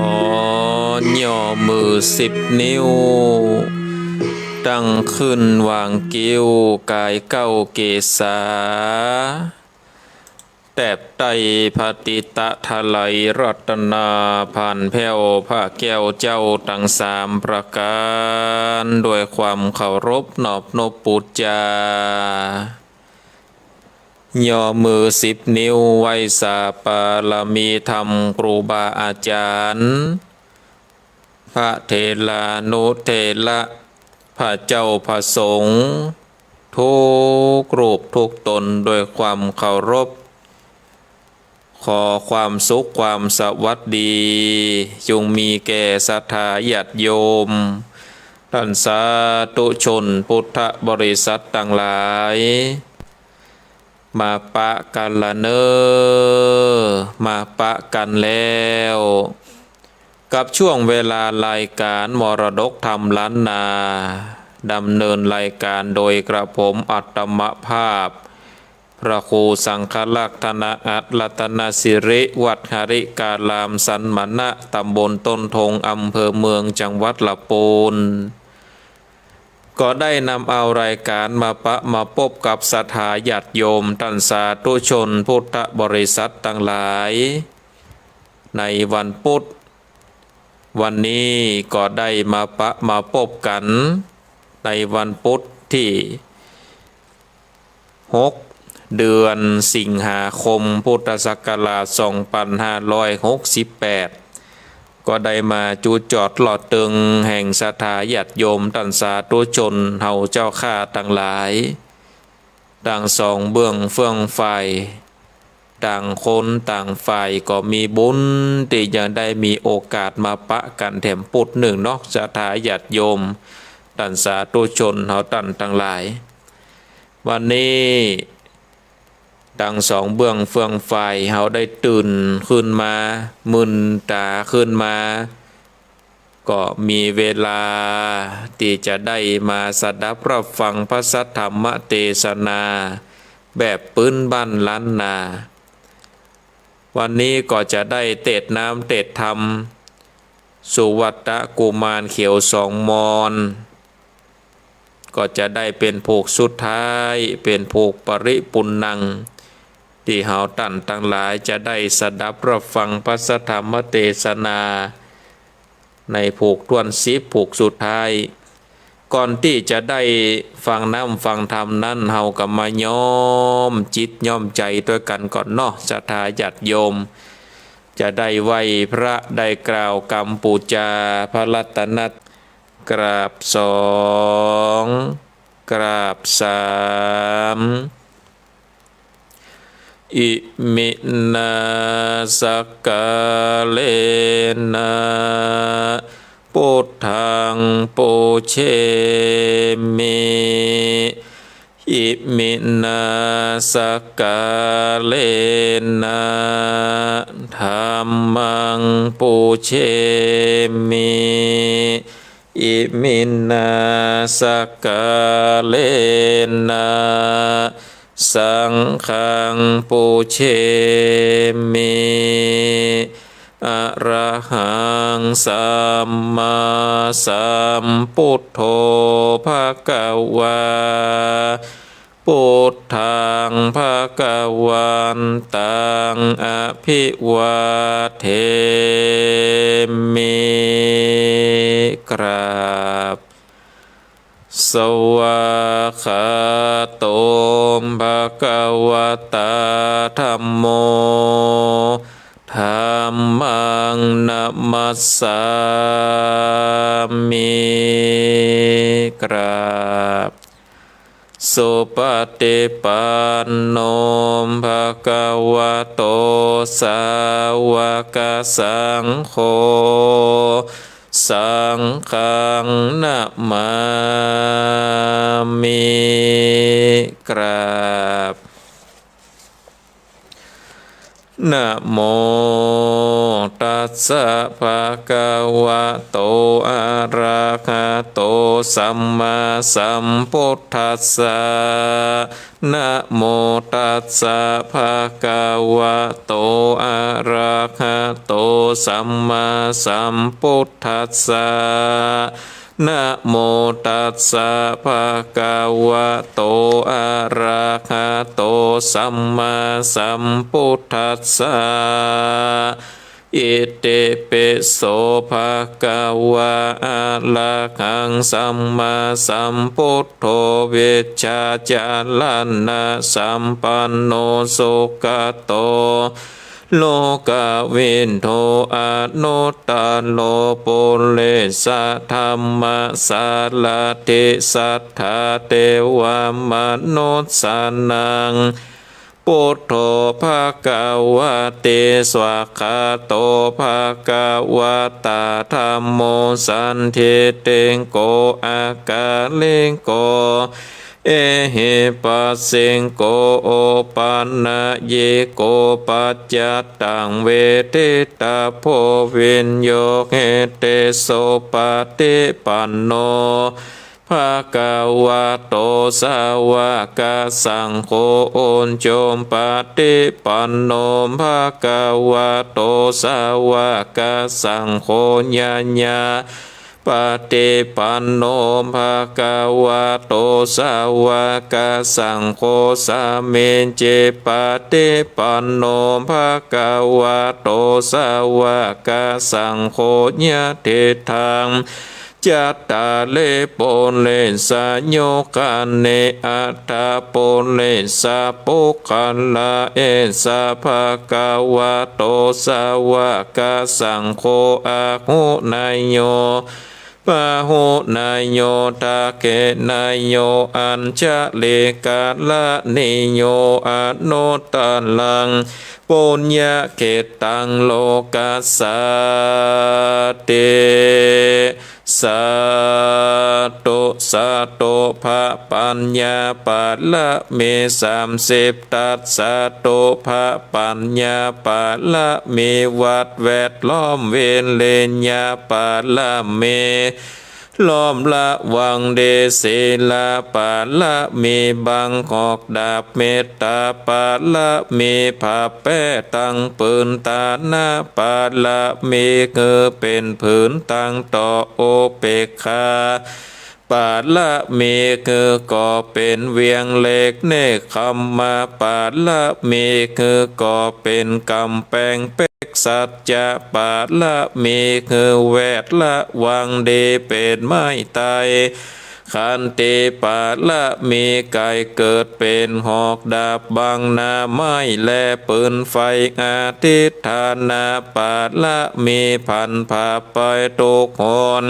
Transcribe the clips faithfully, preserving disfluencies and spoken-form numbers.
ขอย่อมือสิบนิ้ว ตั้งขึ้นวางกิ้ว ก๋ายเก้าเกศา แตบไต้พระติตะไทรัยรัตนา ผ่านแผ้วพระแก้วเจ้าตังสามประก๋าน ด้วยความเคารพนอบนบปู๋จา ย่อมือสิบนิ้วไหว้สาบารมีธรรมครูบาอาจารย์ พระเถรานุเถระ พระเจ้าพระสงฆ์ ทุกรูปทุกตนด้วยความเคารพ ขอความสุขความสวัสดี จงมีแก่ศรัทธาญาติโยม ต้านสาธุชนพุทธบริษัทตังหลาย มาปะกั๋นละเน่อ มาปะกั๋นแล้ว กับช่วงเวลารายก๋านมรดกธรรมล้านนา ดำเนินรายก๋านโดยกระผมอัตมภาพ พระครูสังฆรักษ์ธนอัตรัตนสิริ วัดหริการามสันมณะ ตำบลต้นทง อำเภอเมือง จังหวัดละปูน ก็ได้นำเอารายก๋านมาปะมาปบกับศรัทธาญาติโยมต้านสาธุชนพุทธบริษัทตังหลาย ในวันปุธ วันนี้ก็ได้มาปะมาปบกั๋น ในวันปุธตี้หก เดือนสิงหาคม พุทธศักราชสองปันห้าร้อยหกสิบแปด ก็ได้มาจุจอดเลาะเติงแห่งศรัทธาญาติโยมต้านสาธุชนเฮาเจ้าข้าตังหลาย ตังสองเบื้องเฟื่องฝ่าย ต่างคนต่างฝ่ายก็มีบุญตี้จะได้มีโอกาสมาปะกั๋นแถมปุธนึ่งเนาะ ศรัทธาญาติโยมต้านสาธุชนเฮาต้านตังหลาย วันนี้ ตังสองเบื้องเฟื่องฝ่ายเฮาได้ตื่นขึ้นมา มื่นต๋าขึ้นมา ก็มีเวลาตี้จะได้มาสดับรับฟังพระสัทธรรมเตสนาแบบปื๊นบ้านล้านนา วันนี้ก็จะได้เตศน์น้ำเตศน์ธรรม สุวัตตกุมารเขียวสองมอน ก็จะได้เป๋นผูกสุดท้าย เป๋นผูกปริปุณณัง ตี้เฮาต้านตังหลายจะได้สดับรับฟังพระสัทธรรมเตสนา ในผูกถ้วนสิบ ผูกสุดท้าย ก่อนตี้จะได้ฟังน้ำฟังธรรมนั้น เฮาก็มาย้อมจิตย้อมใจ๋ตวยกั๋นก่อนเนาะ ศรัทธาญาติโยม จะได้ไหว้พระ ได้กล่าวกำปู๋จาพระรัตนตรัย กราบสอง กราบสาม อิมินาสักกาเลนะ ปุทธังปูเชมิ อิมินาสักกาเลนะ ธัมมังปูเชมิ อิมินาสักกาเลนะ สังฆังปูเชมิ อะระหังสัมมาสัมพุทโธ ภะคะวา พุทธังภะคะวันตัง อะภิวาเทมิ กราบ สวากขาโต ภะคะวะตา ธัมโม ธัมมังนะมัสสามิ กราบ สุปฏิปันโน ภะคะวะโต สาวกสังโฆ สังฆังนะมามิ กราบ ก นะโมตัสสะ ภะคะวะโต อะระหะโต สัมมาสัมพุทธัสสะ นะโมตัสสะ ภะคะวะโต อะระหะโต สัมมาสัมพุทธัสสะ นะโมตัสสะ ภะคะวะโต อะระหะโต สัมมาสัมพุทธัสสะ อิติปิโส ภะคะวะ อะระหัง สัมมาสัมพุทโธ วิชชาจารณะสัมปันโน สุขะโต โลกะวิทู อนุตตะโร ปุริสะธัมมะสารถิ สัทธาเตวะมนุสสานัง พุทโธ ภะคะวะติ สวากขาโต ภะคะวะตา ธัมโม สันทิฏฐิโก อะกาลิโก เอหิปัสสิโก โอปะนะยิโก ปัจจัตตัง เวทิตะโพ วิญโญ เหเต สุปะฏิปันโน ภะคะวะโต สาวะกะสังโฆ อุจจุปะฏิปันโน ภะคะวะโต สาวะกะสังโฆ ญาญา ปะฏิปันโน ภะคะวะโต สาวะกะสังโฆ สามีจิปะฏิปันโน ภะคะวะโต สาวะกะสังโฆ ญาติทัง จัตตาริ ปุริสายุคานิ อัตถะปุริสะปุคคละ เอสะ ภะคะวะโต สาวะกะสังโฆ อาหุเนยโย ปาหุเนยโย ทักขิเนยโย อัญชะลีกะระณีโย อนุตตะรัง ปุญญะเขตตัง โลกัสสาติ สาธุ สาธุ พระปัญญาปารมีสามสิบทัศ สาธุ พระปัญญาปารมีวัดแวดล้อม วิริยะปารมี ล้อมระวังดี ศีลปารมี บังหอกดาบ เมตตาปารมี ผ้าแป้ตังผืน ฐานะปารมี คือเป๋นผืนตังต่อ อุเปกขาปารมี คือก่อเป๋นเวียงเหล็ก เนกขัมมะปารมี คือก่อเป๋นก๋ำแปงเป๊ก สัจจะปารมี คือแวดระวังดี เป๋นไม้ไตร ขันติปารมี ไก่เกิดเป๋นหอกดาบ บังหน้าไม้และปืนไฟ อธิฏฐานะปารมี ผันผ้าไปทุกหน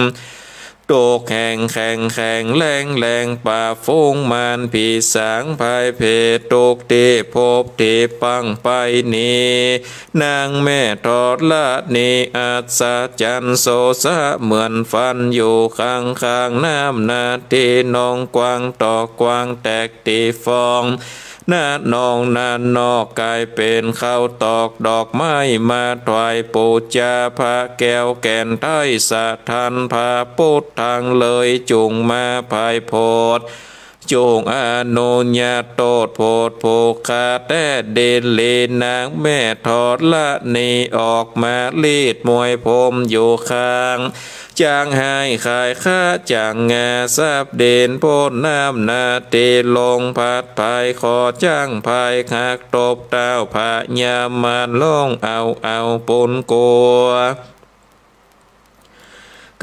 ทุกแห่ง แข็งแข็งแรงแรง ปราบฝูงมารผีสางภัยเพศ ทุกตี้พบตี้ปังไปหนี นางแม่ธรณีอัศจรรย์ โสสะเหมือนฝัน อยู่ข้างๆ น้ำนาที นองกว้างตอกกว้าง แตกตี้ฟอง ณ นองนั้นนอก ก๋ายเป๋นข้าวตอกดอกไม้ มาถวายปู๋จา พระแก้วแก่นไทย สถานพระพุทธังเลย จุ่งมาไพร่โผด จุ่งอนุญาโตษโผด ผู้ข้าแต๊ดินลี นางแม่ธรณี ออกมาลีดมวยผมอยู่ข้าง จางหายขายข้า จางงาสับดิน ป๊นน้ำนาที ลงพัดไพร่ ขอจ้างไพร่หัก ตบเต้าพญามาร ลงเอาเอาปูนกัว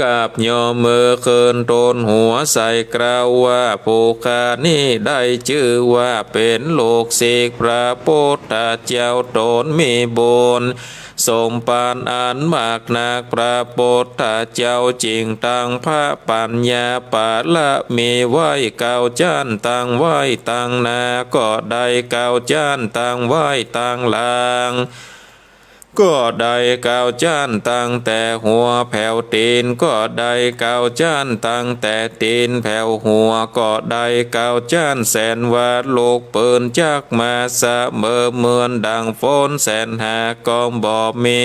กราบยอมมือขึ้น ตูนหัวใส่ กล่าวว่า ผู้ข้านี้ได้จื้อว่าเป๋นลูกศิษย์พระพุทธเจ้า ตนมีบุญสมภารอันมากนัก พระพุทธเจ้าจึงตั้งพระปัญญาปารมีไว้เก้าจั้น ตั้งไว้ตังหน้าก็ได้เก้าจั้น ตั้งไว้ตังหลัง ก็ได้เก้าจ๊านตั้งแต่หัวแผวตี๋น ก็ได้เก้าจ๊านตั้งแต่ตี๋นแผวหัว ก็ได้เก้าจ๊านแสนว่าลูกปืนจักมาเสมอ เหมือนดังฝนแสนหาก็บ่มี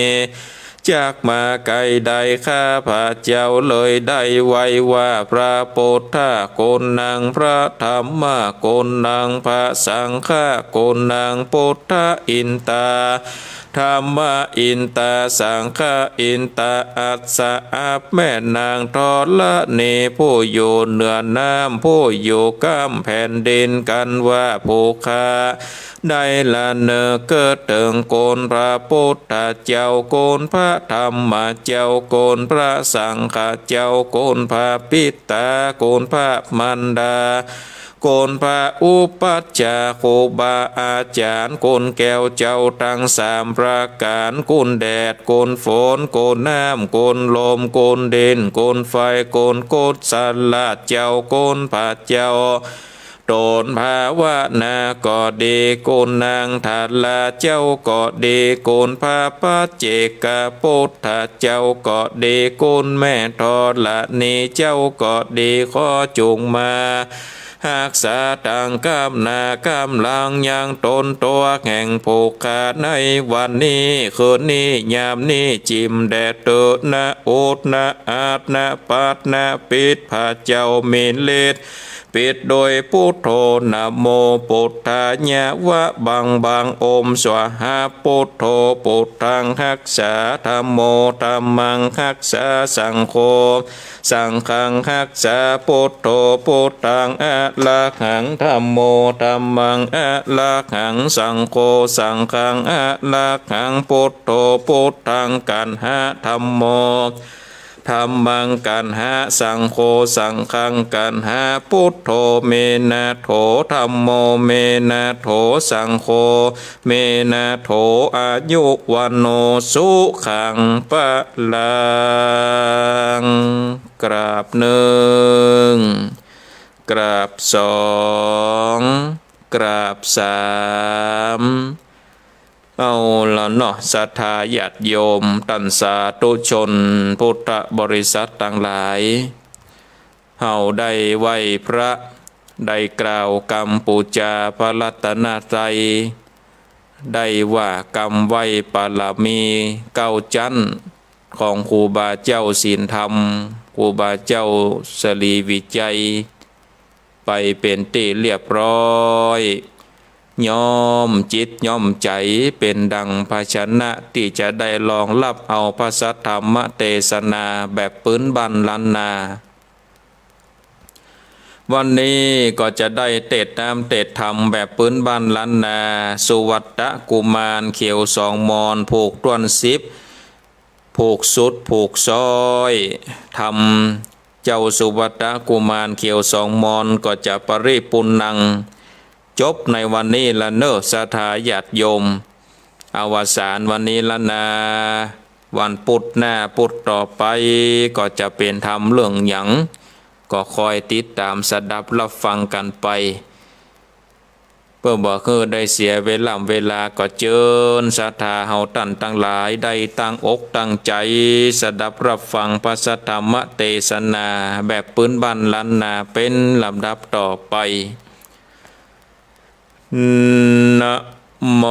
จักมาใก้ได้ข้าพเจ้าเลยได้ไหว้ว่า พระปุทธะกุณัง พระธัมมะกุณัง พระสังฆะกุณัง ปุทธะอินตา ธัมมะอินตา สังฆะอินตา อัสสะ อับแม่นางธรณี ผู้อยู่เหนือน้ำ ผู้อยู่ก้ำแผ่นดิน กันว่าผู้ข้า ได้ละเนิกเถิงคุณพระปุทธะเจ้า คุณพระธัมมะเจ้า คุณพระสังฆะเจ้า คุณพระปิตา คุณพระมารดา คุณพระอุปัชฌาย์ ครูบาอาจ๋ารย์ คุณแก้วเจ้าตังสามประก๋าน คุณแดด คุณฝน คุณน้ำ คุณลม คุณดิน คุณไฟ คุณกุศลาเจ้า คุณพระเจ้า ต๋นภาวนาก็ดี คุณนางธาราเจ้าก็ดี คุณพระปัจเจกปุทธะเจ้าก็ดี คุณแม่ธรณีเจ้าก็ดี ขอจุ่งมาฮักษาตังก้ำหน้าก้ำหลังยังต๋นตั๋วแห่งผู้ข้าในวันนี้ คืนนี้ ยามนี้ จิ่มแดดเต๊อะ นะอุด นะอาด นะปัด นะปิด พระเจ้ามีฤทธิ์ ปิดโดยปุทโธ นะโมปุทธายะ วะบังบัง โอมสวาหา ปุทโธ ปุทธังฮักษา ธัมโม ธัมมังฮักษา สังโฆ สังฆังฮักษา ปุทโธ ปุทธังอะระหัง ธัมโม ธัมมังอะระหัง สังโฆ สังฆังอะระหัง ปุทโธ ปุทธังกัณหะ ธัมโม ธัมมังกัณหะ สังโฆ สังฆังกัณหะ ปุทโธ เมนะโถ ธัมโม เมนะโถ สังโฆ เมนะโถ อายุ วัณโณ สุขัง พลัง กราบนึ่ง กราบสอง กราบสาม เอาละเนาะ ศรัทธาญาติโยม ต้านสาธุชน พุทธบริษัทตังหลาย เฮาได้ไหว้พระ ได้กล่าวกำปู๋จาพระรัตนตรัย ได้ว่ากำไหว้ปารมีเก้าจั๊นของครูบาเจ้าศีลธรรม ครูบาเจ้าสรีวิชัย ไปเป๋นตี้เรียบร้อย ย้อมจิตย้อมใจ๋ เป๋นดั่งภาชนะตี้จะได้รองฮับเอาพระสัทธรรมเตสนาแบบปื๊นบ้านล้านนา วันนี้ก็จะได้เตสน์น้ำเตสน์ธรรมแบบปื๊นบ้านล้านนา สุวัตตกุมารเขียวสองมอน ผูกต้วนสิบ ผูกสุด ผูกซ้อย ธรรมเจ้าสุวัตตกุมารเขียวสองมอน ก็จะปริปุณณัง จบในวันนี้ละเนาะ ศรัทธาญาติโยม อวสานวันนี้ละนา วันปุธหน้าปุธต่อไป ก็จะเป๋นธรรมเรื่องหยัง ก็คอยติดต๋ามสดับฮับฟังกั๋นไป เปื้อบ่หื้อได้เสียเวล่ำเวลา ก็เจิญศรัทธาเฮาต้านตังหลาย ได้ตั้งอกตั้งใจ๋ สดับฮับฟังพระสัทธรรมเตสนา แบบปื๊นบ้านล้านนา เป๋นลำดับต่อไป นะโม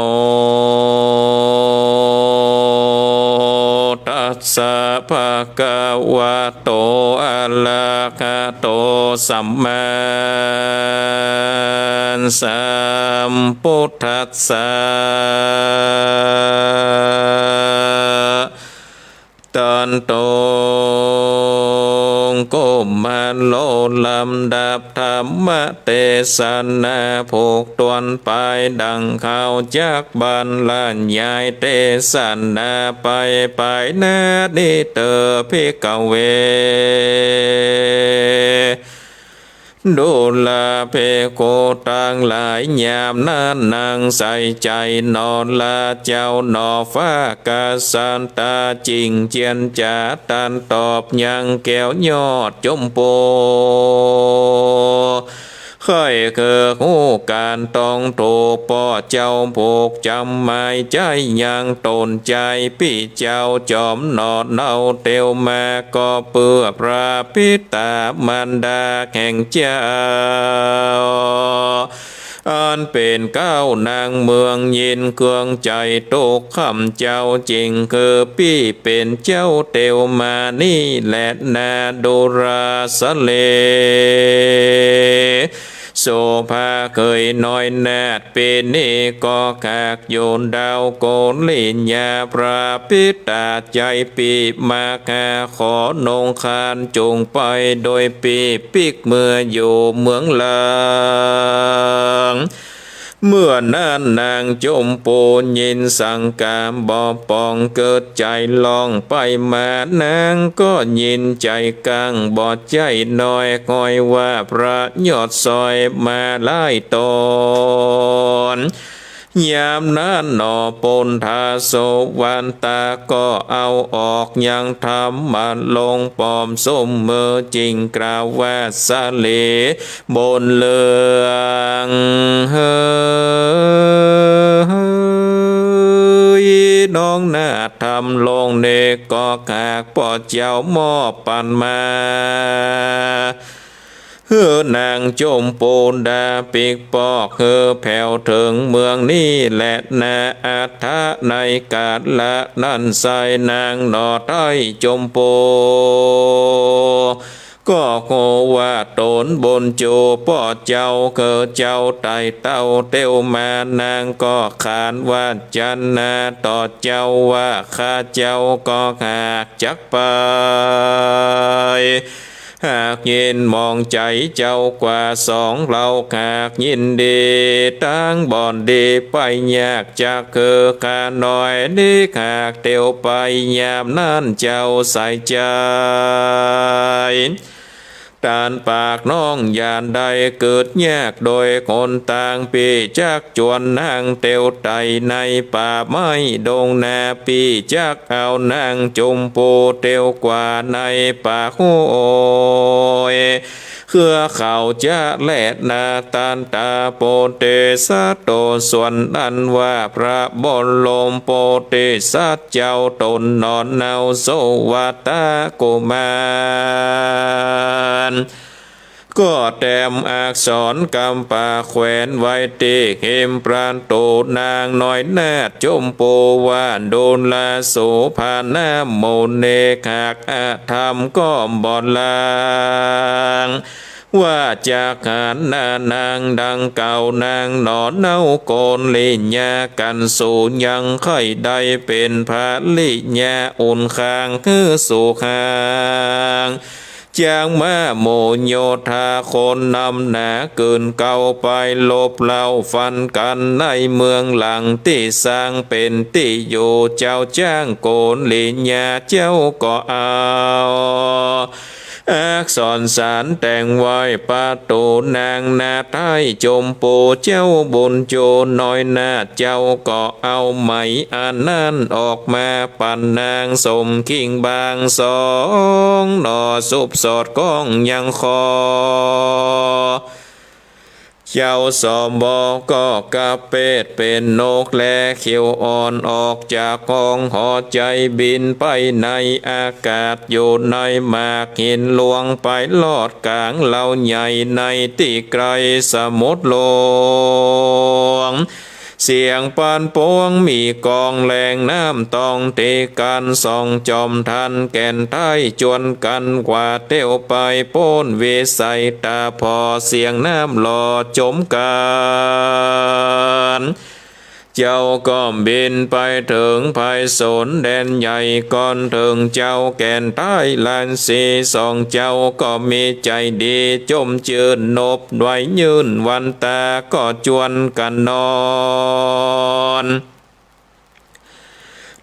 ตัสสะ ภะคะวะโต อะระหะโต สัมมาสัมพุทธัสสะ ต้านตรงก้มหันลงลำดับธรรมเตสนา ผูกต้วนปายดั่งข้าวจักรบรรยายเตสนาไป ไปหน้านี้เต๊อะ ภิกขเว ดูราภิกขุตังหลาย ยามนั้นนั่งใส่ใจ๋หนอ ลาเจ้าหนอ ฟ้ากษัตราจิ่งเจียนจ๋า ตรัสตอบยังแก้วยอดจมพู ใค่คือฮู้ก๋านต้องถูก ป้อเจ้าผูกจ๋ำหมายใจ๊ ยังต๋นใจ๋ปี้เจ้าจ๋อมหนอเนา เตียวมาก็เปื้อพระปิต๋ามารดาแห่งเจ้า อันเป๋นเก๊านางเมือง ยินเคืองใจ๋ตุ๊ก ข้ำเจ้าจึ่งคือปี้เป๋นเจ้า เตียวมานี้แลนา ดูราษะเล โสภาเขยน้อยนาฏ ปี๋นี้ก็หากอยู่ดาวโกริยา พระปิต๋าใจ๋ปี้มาหา ขอนงคานจุ่งไป โดยปี้ปิ๊กเมื่ออยู่เมืองหลวง เมื่อนั้นนางจมพูยินสังกาบ่ป๋อง เกิดใจ๋ร้องไปมา นางก็ยินใจ๋กังบ่ใจ้น้อย ห้อยว่าพระยอดซอยมาหลายต๋น ยามนั้นหนอปุณฑาสุวัตตา ก็เอาออกยังธรรมะลง ปอมสุมมือจึ่งกล่าวว่า สะเหล บนเรือง เฮย น้องนาฏธรรมลงเนก็หากป้อเจ้ามอบปันมา หื้อนางจมพูดาปิ๊กปอก หื้อแผวเถิงเมืองนี้แลนา อัฏฐะในก๋าละนั้นไส้ นางหนอไท้จมพู ก็ฮู้ว่าต๋นบุญจูป้อเจ้า คือเจ้าไต่เต้าเตียวมา นางก็ขานว่า จันนาต่อเจ้าว่า ข้าเจ้าก็หากจักไป หากยินหมองใจ๋เจ้ากว่าสอง เฮาหากยินดี ตางบ่ดีไปยาก จักคือข้าน้อยนี้หากเตียวไป ยามนั้นเจ้าใส่ใจ๋ ตานปากน้องอย่าได้เกิดยาก โดยหนตางปี้จักจวนนางเตียวไต่ในป่าไม้ดงนา ปี้จักเอานางจมพูเตียวกว่าในป่าห้วย เครือเขาจะแลนา ตันตาโพธิสัตว์โต ส่วนอันว่าพระบรมโพธิสัตว์เจ้าต๋นหนอเนา สุวัตตะกุมาร ก็แต้มอักษรกำปาแขวนไว้ตี้หิมประตู๋ นางน้อยนาฏจมพูว่า ดูราโสภณะมุนี หากอธรรมก็บ่ลาง ว่าจักหันหน้านางดังเก่า นางหนอเนาโกริยา กันสูยังใค่ได้เป๋นภริยา อุ่นข้างหื้อสูห่าง จางมาโมโยธาคนนำหนา กืนเก่าไปลบเล่าฟันกั๋น ในเมืองหลังตี้สร้างเป๋นตี้อยู่ เจ้าจ๊างโกริยาเจ้าก็เอา อักษรสารแต่งไว้ประตู๋ นางนาฏไท้จมพูเจ้าบุญจูน้อยนาฏ เจ้าก็เอาไหมอันนั้นออกมาปันนาง สมคิงบางสองหนอ สุบสอดคล้องยังคอ เจ้าสบก็กะเปดเป๋นนกแลเขียวอ่อน ออกจากห้องหอใจ๋บินไปในอากาศ อยู่ในหมากหินหลวง ไปลอดก๋างเหล่าใหญ่ในตี้ไก๋สมุทรหลวง เสียงปันปวงมีกองแหลงน้ำต้องตีกั๋น สองจอมทันแก่นไท้จวนกั๋นกว่าเตียวไป ป๊นวิสัยต๋าผ่อเสียงน้ำหล่อจมกั๋น เจ้าก็บินไปเถิงไพศาลแดนใหญ่ ก่อนเถิงเจ้าแก่นไท้ราศี สองเจ้าก็มีใจ๋ดี จมจื้นนบไหว้ยื่นวันตา ก็จวนกั๋นนอน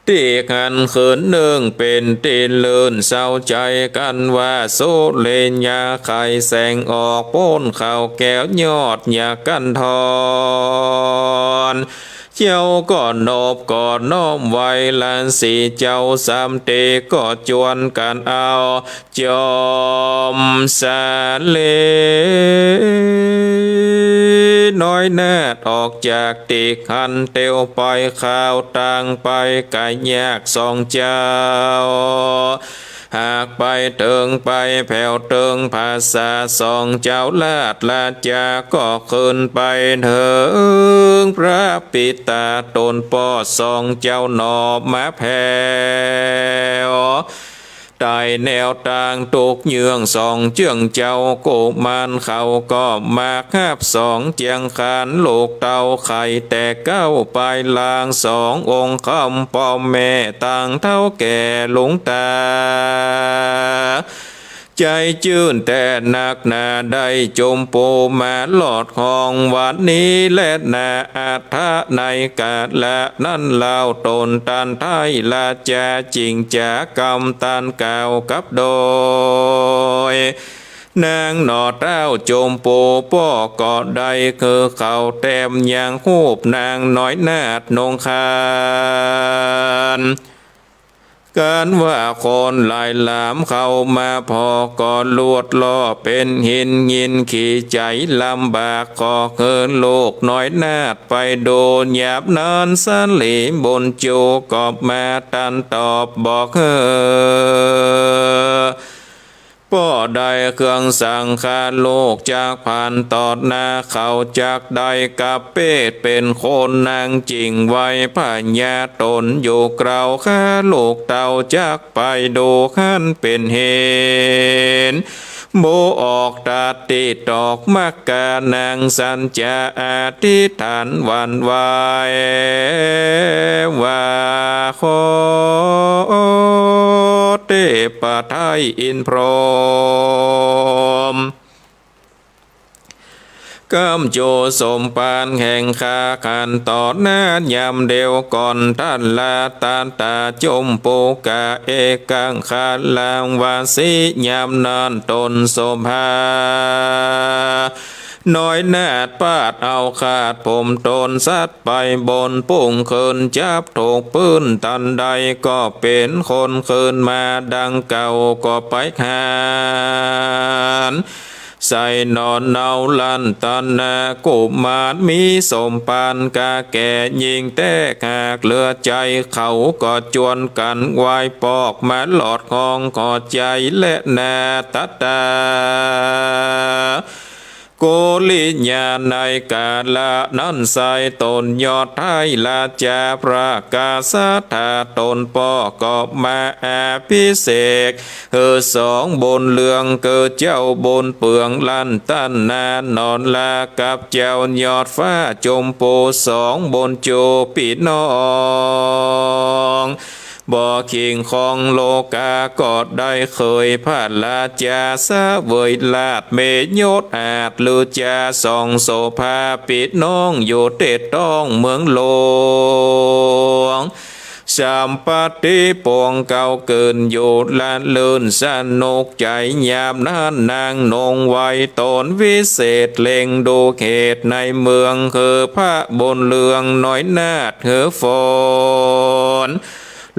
ตี้หั้นคืนนึ่งเป๋นตี้ลื่นเศร้าใจ๋กั๋นว่า สุริยาไขแสงออกป๊นเขาแก้วยอดยากันทร เจ้าก็นบก็น้อมไหว้ราศีเจ้าสามตี้ ก็จวนกั๋นเอา จอมสาลีน้อยนาฏออกจากตี้หั้นเตียวไป ข้าวตางไปก๋ายากสองเจ้า หากไปเถิงไปแผวเถิงผาสาสองเจ้าราชราจา ก็คืนไปเถิงพระปิดต๋าต๋นป้อสองเจ้าหนอมาแผว ไต่แนวตางตุ๊กเยื่องสองเจื้องเจ้า กุมารเขาก็มาฮับสองเจียงคาน ลูกเต้าไข่แตกเก๊าปายหลางสององค์ คำป้อแม่ตางเฒ่าแก่หลวงต๋า ใจ๋จื้นแต๊นักหนา ได้จมปูมารอดห้องวันนี้แลนา อัตถะในกาละนั้นเล่า ต๋นตันไท้ราจาจิ่งจ๋ากำตันกล่าวกับโดย นางหนอเต้าจมปูป้อก็ได้คือเขาแต้มยังฮูปนางน้อยนาฏนงคาน กันว่าคนหลายหลามเข้ามาผ่อ ก็ลวดล่อเป๋นหิน ยินดีใจ๋ลำบาก ก็คือลูกน้อยนาฏไปดู ยามนั้นสาลีบุญจูก็มาตันตอบบอกเฮอ ป้อได้เครื่องสังฆา ลูกจักผ่านตอดหน้าเขา จักได้กับเปตเป๋นคนนางจิ่งไหว้พญาต๋นอยู่ กล่าวข้าลูกเต้าจักไปดูหั้นเป๋นเหตุ บ่ออกตาติดอกมักกะนางสัญจาอธิษฐานหวั่นไหวว่า ขอเตพไตรอินทร์พรหม ก๋ำจูสมภารแห่งข้าขันต่อหน้ายามเดียวก่อน ต้านละตาตาจมปูกะเอกังคาลังวาสี ยามนั้นต๋นโสภา น้อยนาฏปาดเอาขาดผมต๋นสัตว์ไปบน ปุ้งคืนจับถูกปื้นตันใด ก็เป๋นคนคืนมาดังเก่า ก็ไปหา ใส่หนอนเนาลันตนากุมาร มีสมภารกาแก่ยิ่งแต๊หากเหลือใจ๋ เขาก็จวนกั๋นไหว้ปอกมาหลอดห้องขอใจ๋และนาตตา กุริยา ในกาละนั้นไส้ต๋นยอดไท้ราจาพระกษัตริย์ต๋นป้อก็มาอภิเษก หื้อสองบุญเรือง คือเจ้าบุญเปืองลันตนาหนอนลากับเจ้ายอดฟ้าจมปูสองบุญจูปี้น้อง บ่คิงของโลกาก็ได้เขยพระราจาเสวยราชเมยศอาจลือจาสองโสภาปี้น้องอยู่เตดต้องเมืองหลวง สามปาติปวงเก่าเกินอยู่ละเลินสนุกใจ๋ ยามนั้นนางนงไหวต๋นวิเศษเล็งดูเหตุในเมือง คือพระบุญเรืองน้อยนาฏหื้อฝน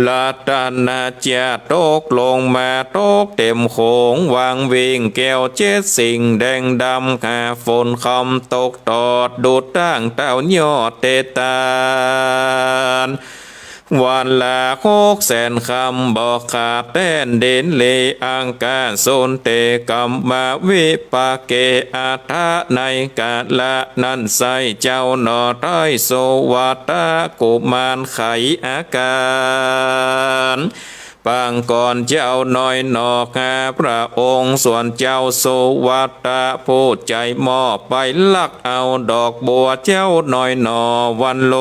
รัตนาจาตกลงมาตกเต็มโขง วางวิ่งแก้วเจ็ดสิ่งแดงดำ หาฝนคำตกตอดดุจตั้งเต้ายอดเตตาน วันละหกแสนคำ บ่ขาดแต้นดินลีอากาศสุนเตกรรมวิปาเก อัตถะในกาละนั้นไส้เจ้าหนอไท้สุวัตตะกุมารไขอาการปางก่อนเจ้าน้อยหนอหาพระองค์ ส่วนเจ้าสุวัตตะผู้ใจ๋หม้อไปลักเอาดอกบัวเจ้าน้อยหนอวันโล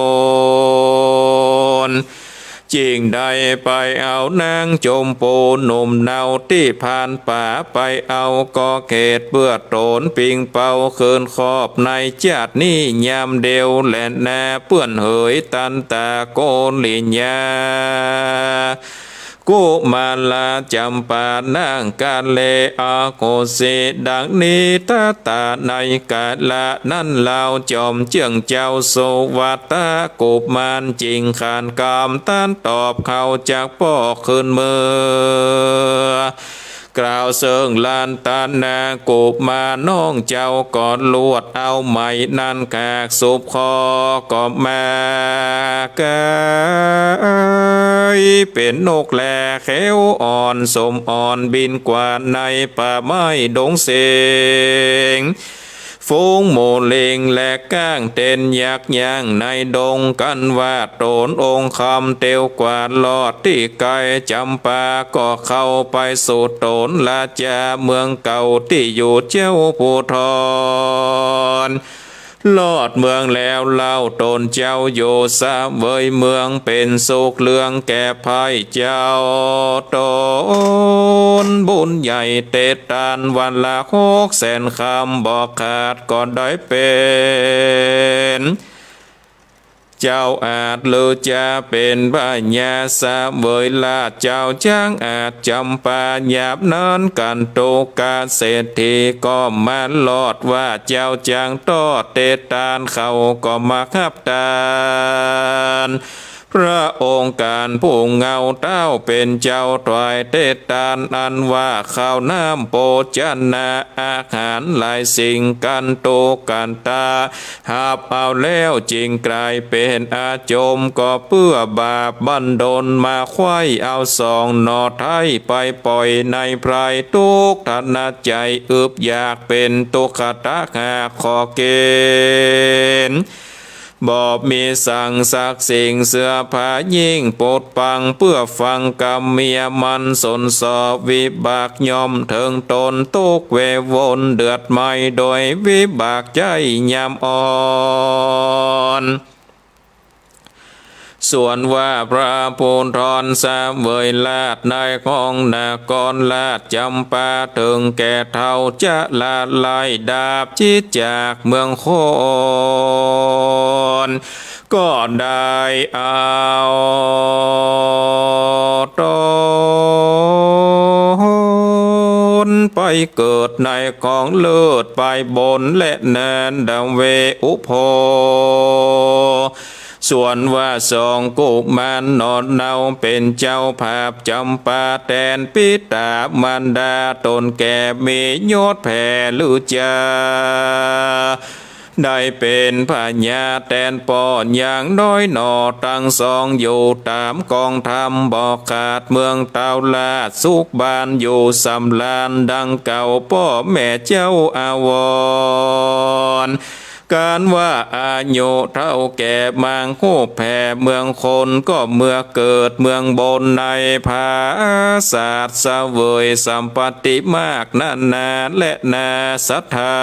น จึ่งได้ไปเอานางจมปูหนุ่มเนาตี้พรานป่าไปเอาก่อเหตุเปื้อต๋นปิงเปาคืนครอบในจาตินี้ยามเดียวแลนา เปื้อนเหยตันตาโกริยา กุมาราจ๋ำปานางกาเล อโหสิดังนี้ ตะตาในกาละนั้นเฮาจ๋อมเจื้องเจ้าสุวัตตะกุมารจึ่งขานกำตันตอบเขาจักป้อคืนเมือ กล่าวเซิ่งรัตนากุมารน้องเจ้าก็ลวดเอาไหมนั้นขากสุบคอก็มา ก๋ายเป๋นนกแลเขียวอ่อนสมอ่อนบินกว่าในป่าไม้ดงเสง ฝูงหมู่ลิงและก้างเต็นยักษ์ย่างในดง กั๋นว่าต๋นองค์คำเตียวกว่ารอดตี้ไกล จ๋ำปาก็เข้าไปสู่ต๋นราจาเมืองเก่าตี้อยู่เจ้าภูธร รอดเมืองแล้วเล่าต๋นเจ้าอยู่เสวยเมืองเป๋นสุขเรื่องแก่ภัยเจ้า ต๋นบุญใหญ่เตตานวันละหกแสนคำบ่ขาดก็ได้เป๋น เจ้าอาจหรือจะเป๋นพญาเสวยราชเจ้าจักอาจจ๋ำปายามนั้น กันตุกะเศรษฐีก็มารอดว่าเจ้าจักตอบเตตาน เขาก็มาฮับตาน พระองค์การผู้เงาเต้าเป๋นเจ้าถวายเตตานอันว่าข้าวน้ำโภชนะอาหารหลายสิ่ง กันตุกะตา ฮับเอาแล้วจึงก๋ายเป๋นอาจมก็เปื้อบาปบันดลมาไขว้เอาสองหน่อไท้ไปป่อยในไพร่ ตุ๊กข์ทนะใจ๋อึบอยากเป๋นตุ๊กขะตะหากขอกิ๋น บ่มีสังสักสิ่งเสื้อผ้ายิ่งปดปังเปื้อฟังกำเมียมันสนสอบวิบากย่อมเถิงต๋นตุ๊กข์เววนเดือดไหม้โดยวิบากใจ๊ยามอ่อน ส่วนว่าพระภูธรเสวยราชในห้องนครราชจ๋ำปาเถิงแก่เฒ่าจะละลายดาบจิตจากเมืองโขน ก็ได้เอาต๋นไปเกิดในของเลิศไปบนและแดนดาเวอุโภ ส่วนว่าสองกุมารหน่อเนาเป๋นเจ้าภาพจ๋ำปาแตนปิต๋ามารดาต๋นแก่มียศแผ่หรือจา ได้เป๋นพญาแตนป้ออย่างน้อยหน่อตังสองอยู่ต๋ามกองธรรมบ่ขาดเมืองเต้าราชสุขบ้านอยู่สำราญดังเก่าป้อแม่เจ้าอาวร ก๋านว่าอายุเฒ่าแก่มางฮูปแผ่เมืองคนก็เมื่อเกิดเมืองบนในผาสาทเสวยสัมปัตติมากนานาและนาศรัทธา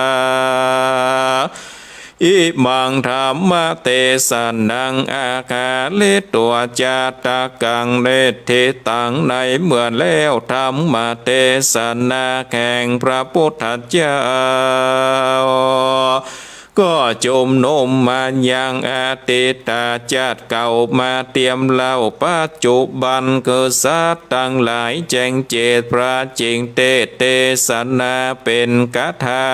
อิมังธัมมะเตสะนังอะหาริตั๋วจาตะกัง นิฏฐิตัง ในเมื่อแล้วธัมมะเตสะนาแห่งพระปุทธเจ้า ก็จุมนุมมายังอดีตจาติเก่ามาเตียมเล่าปัจจุบันคือสัตว์ตังหลายแจ้งเจตพระจิ่งเตสน์เตสนาเป๋นกถา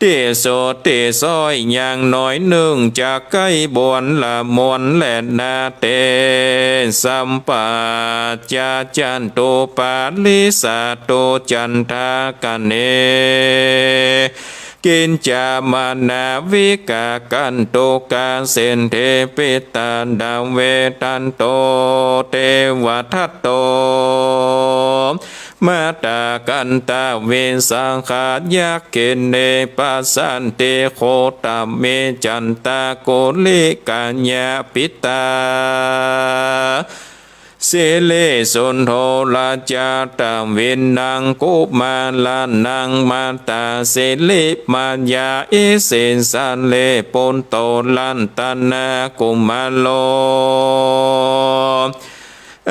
ตี้สุดตี้ซ้อยอย่างน้อยนึ่งจะใก้บวนละมวลแลนา เตสัมปัจจาจันตุปาริสาตุจันทากะเน กิญจามานาวิกากันตุกาเสนเทปิตาดาเวทันโตเตวทัตโต มาตากันตาวิสาขายักขิเน ปัสสันติโคตมิจันตากุลิกายาปิตา สิริสุนโทรจาตวินนังกุมารานังมาตาสิริมายาอิสิสาเลปุตโตรัตนากุมาโร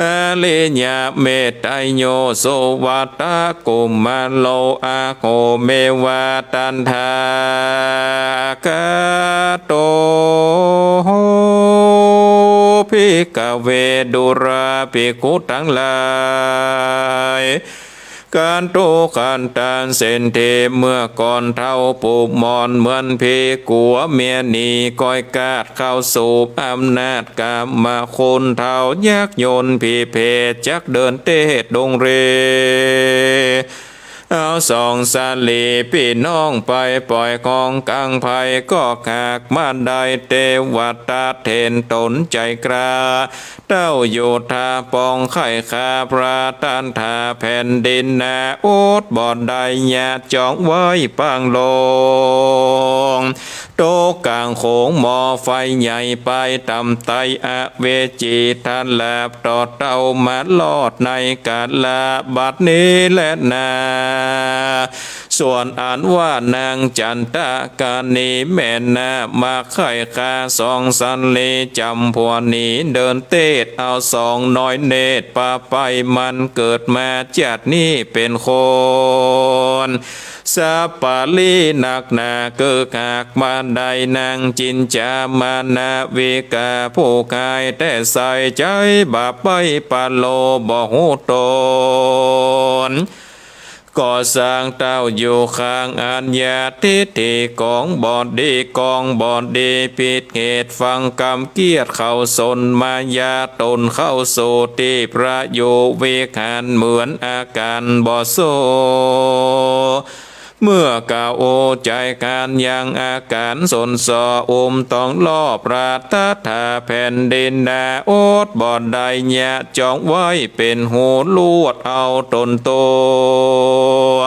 อริยเมตไตโยสุวัตตกุมาโร อาโหเมวะ ตถาคโต ภิกขเว ดูราภิกขุตังหลาย กัตถุคันตาเศรษฐี เมื่อก่อนเฒ่าผู้หมอน เหมือนผีกั๋วเมียหนี ก้อยกาดเข้าสู่อำนาจกามคุณ เฒ่ายักษ์ยนต์ผีเปรต จักเดินเตศดงเร เอาสองสาลีปี้น้องไป ป่อยของกังไพ ก็หากมาได้เตวทัตเห็นตนใจกล้า เต้าโยธาปองใค่ข้า พระตถาแผ่นดินนา อดบ่ได้ ยะจองไว้ปางลง ตกก๋างโขงหม้อไฟใหญ่ ไปตำไตอเวจี ถ้าหลาบต่อเต้ามารอดในกาละบัดนี้แลนา ส่วนอันว่านางจันตะกานีแม่นา มาใค่ข้าสองสาลีจ๋ำผัวหนี เดินเตศเอาสองน้อยเนตร ปาไปมันเกิดมาจาตินี้เป๋นคน สัปปะรีนักหนา เกิดหากมาได้นางจินจามานาวิกา ผู้กายแต๊ใส ใจ๋บาปไปปะโล บ่ฮู้ตน ก็สร้างเต้าอยู่ข้างอัญญาทิฏฐิ ก๋องบ่ดี ก๋องบ่ดี ผิดเหตุฟังกำเกียจ เข้าสนมายาต๋น เข้าสู่ตี้พระอยู่วิหาร เหมือนอาก๋านบ่สู้ เมื่อกล่าวอู้ใจ๋กั๋นยังอาก๋านสนส่อ อุ้มต้องล่อพระตถาแผ่นดินนา อดบ่ได้ ยะจองไว้เป๋นฮูลวด เอาต๋นตั๋ว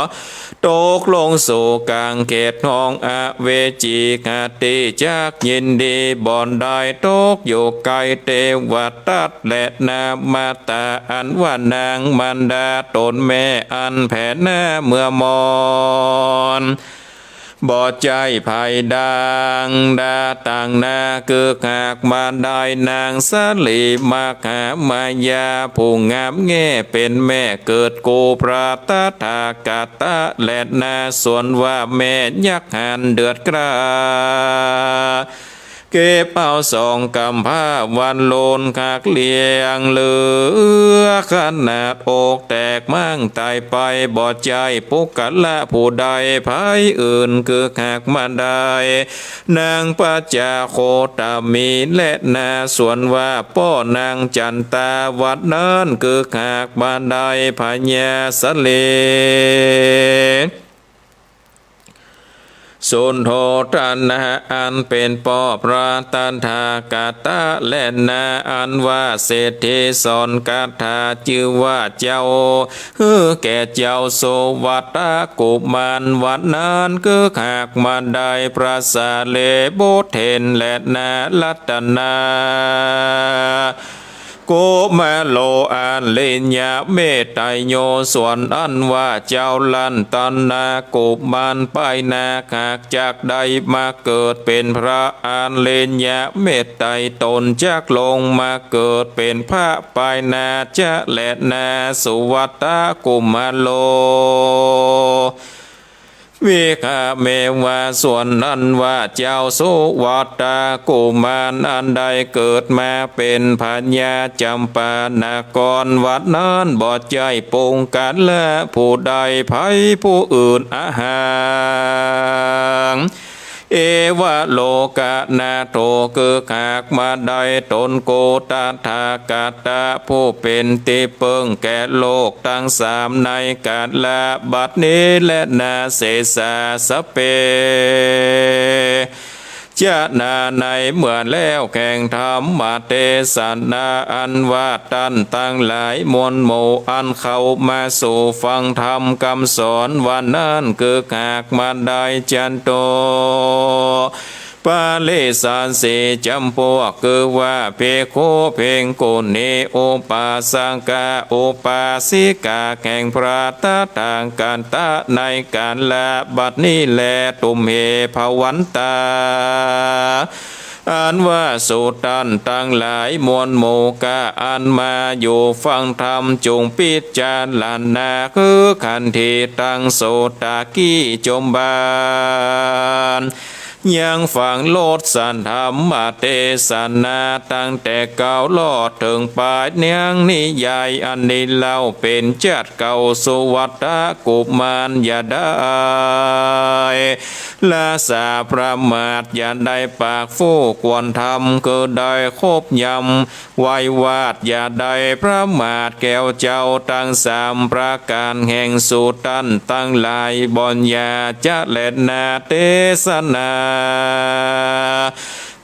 ตกลงสู่ก๋างเขตห้องอเวจีคติ จักยินดีบ่ได้ ตกอยู่ใก้เตวทัตแลนา มาตาอันว่านางมารดาต๋นแม่ อันแผ่นาเมื่อมอน บ่ใจ้ใผดังดาต่างนา เกิดหากมาได้นางสาลีมหามายา ผู้งามแง่เป๋นแม่ เกิดกู้พระตถาคตะแลนา ส่วนว่าแม่ยักหันเดือดกล้า เก็บเอาสองกำพร้าวันโลน คักเลี้ยงเหลือขนาด อกแตกม้างต๋ายไป บ่ใจ้ปุคคละผู้ใดใผอื่น เกิดหากมาได้นางปัจจาโคตมีแลนา ส่วนว่าป้อนางจันตาวันนั้น เกิดหากมาได้พญาสาลี สุนโททนะอันเป๋นป้อพระตถาคตะแลนา อันว่าเศรษฐีสอนคาถาจื้อว่าเจ้า หื้อแก่เจ้าสุวัตตกุมาร วันนั้นเกิดหากมาได้พระสารีบุตรเห็นแลนา รัตนา กุมาโร อริยเมตไตรโย ส่วนอันว่าเจ้ารัตนกุมารไปนา หากจักได้มาเกิดเป๋นพระอริยเมตไตร ต๋นจักลงมาเกิดเป๋นพระไปนาจะแลนา สุวัตตกุมาโร วิหะเมวะ ส่วนอันว่าเจ้าสุวัตตกุมารอันได้เกิดมาเป๋นพญาจำปานคร วันนั้นบ่ใจ้ปุคคละผู้ใดใผผู้อื่น อหัง เอวะโลกนาโถ เกิดหากมาได้ต๋นโก ตถาคตะผู้เป๋นตี้เปิ้งแก่โลกตังสาม ในกาละบัดนี้แลนา เสสาสะเป จะนา ในเมื่อแล้วแห่งธรรมเตสนา อันว่าต้านตังหลายมวลหมู่ อันเข้ามาสู่ฟังธรรมกำสอน วันนั้นเกิดหากมาได้จันโต พ ปริสาทสี่จ๋ำปวก คือว่าภิกขุ ภิกขุณี อุปาสกะ อุปาสิกา แห่งพระตถาคตะ ในก๋าละบัดนี้แล ตุมเห ภวันตา อันว่าสูตันตังหลายมวลหมู่ก๊า อันมาอยู่ฟังธรรม จุ่งพิจารณา คือขันติตัง โสตากี้ จมบาน ยังฟังรสธรรมเตสนา ตั้งแต่เก๊าลอดเถิงป๋าย เนืองนิยายอันนี้เล่า เป๋นจ๊าดเก่า สุวัตตกุมารอย่าได้ละสาประมาท อย่าได้ปากฟู่กวนธรรม คือได้คบยำ ไหว้วาด อย่าได้ประมาท แก้วเจ้าตังสามประก๋าน แห่งสูตันตังหลายบ่อน อย่าจะแลนาเตสนา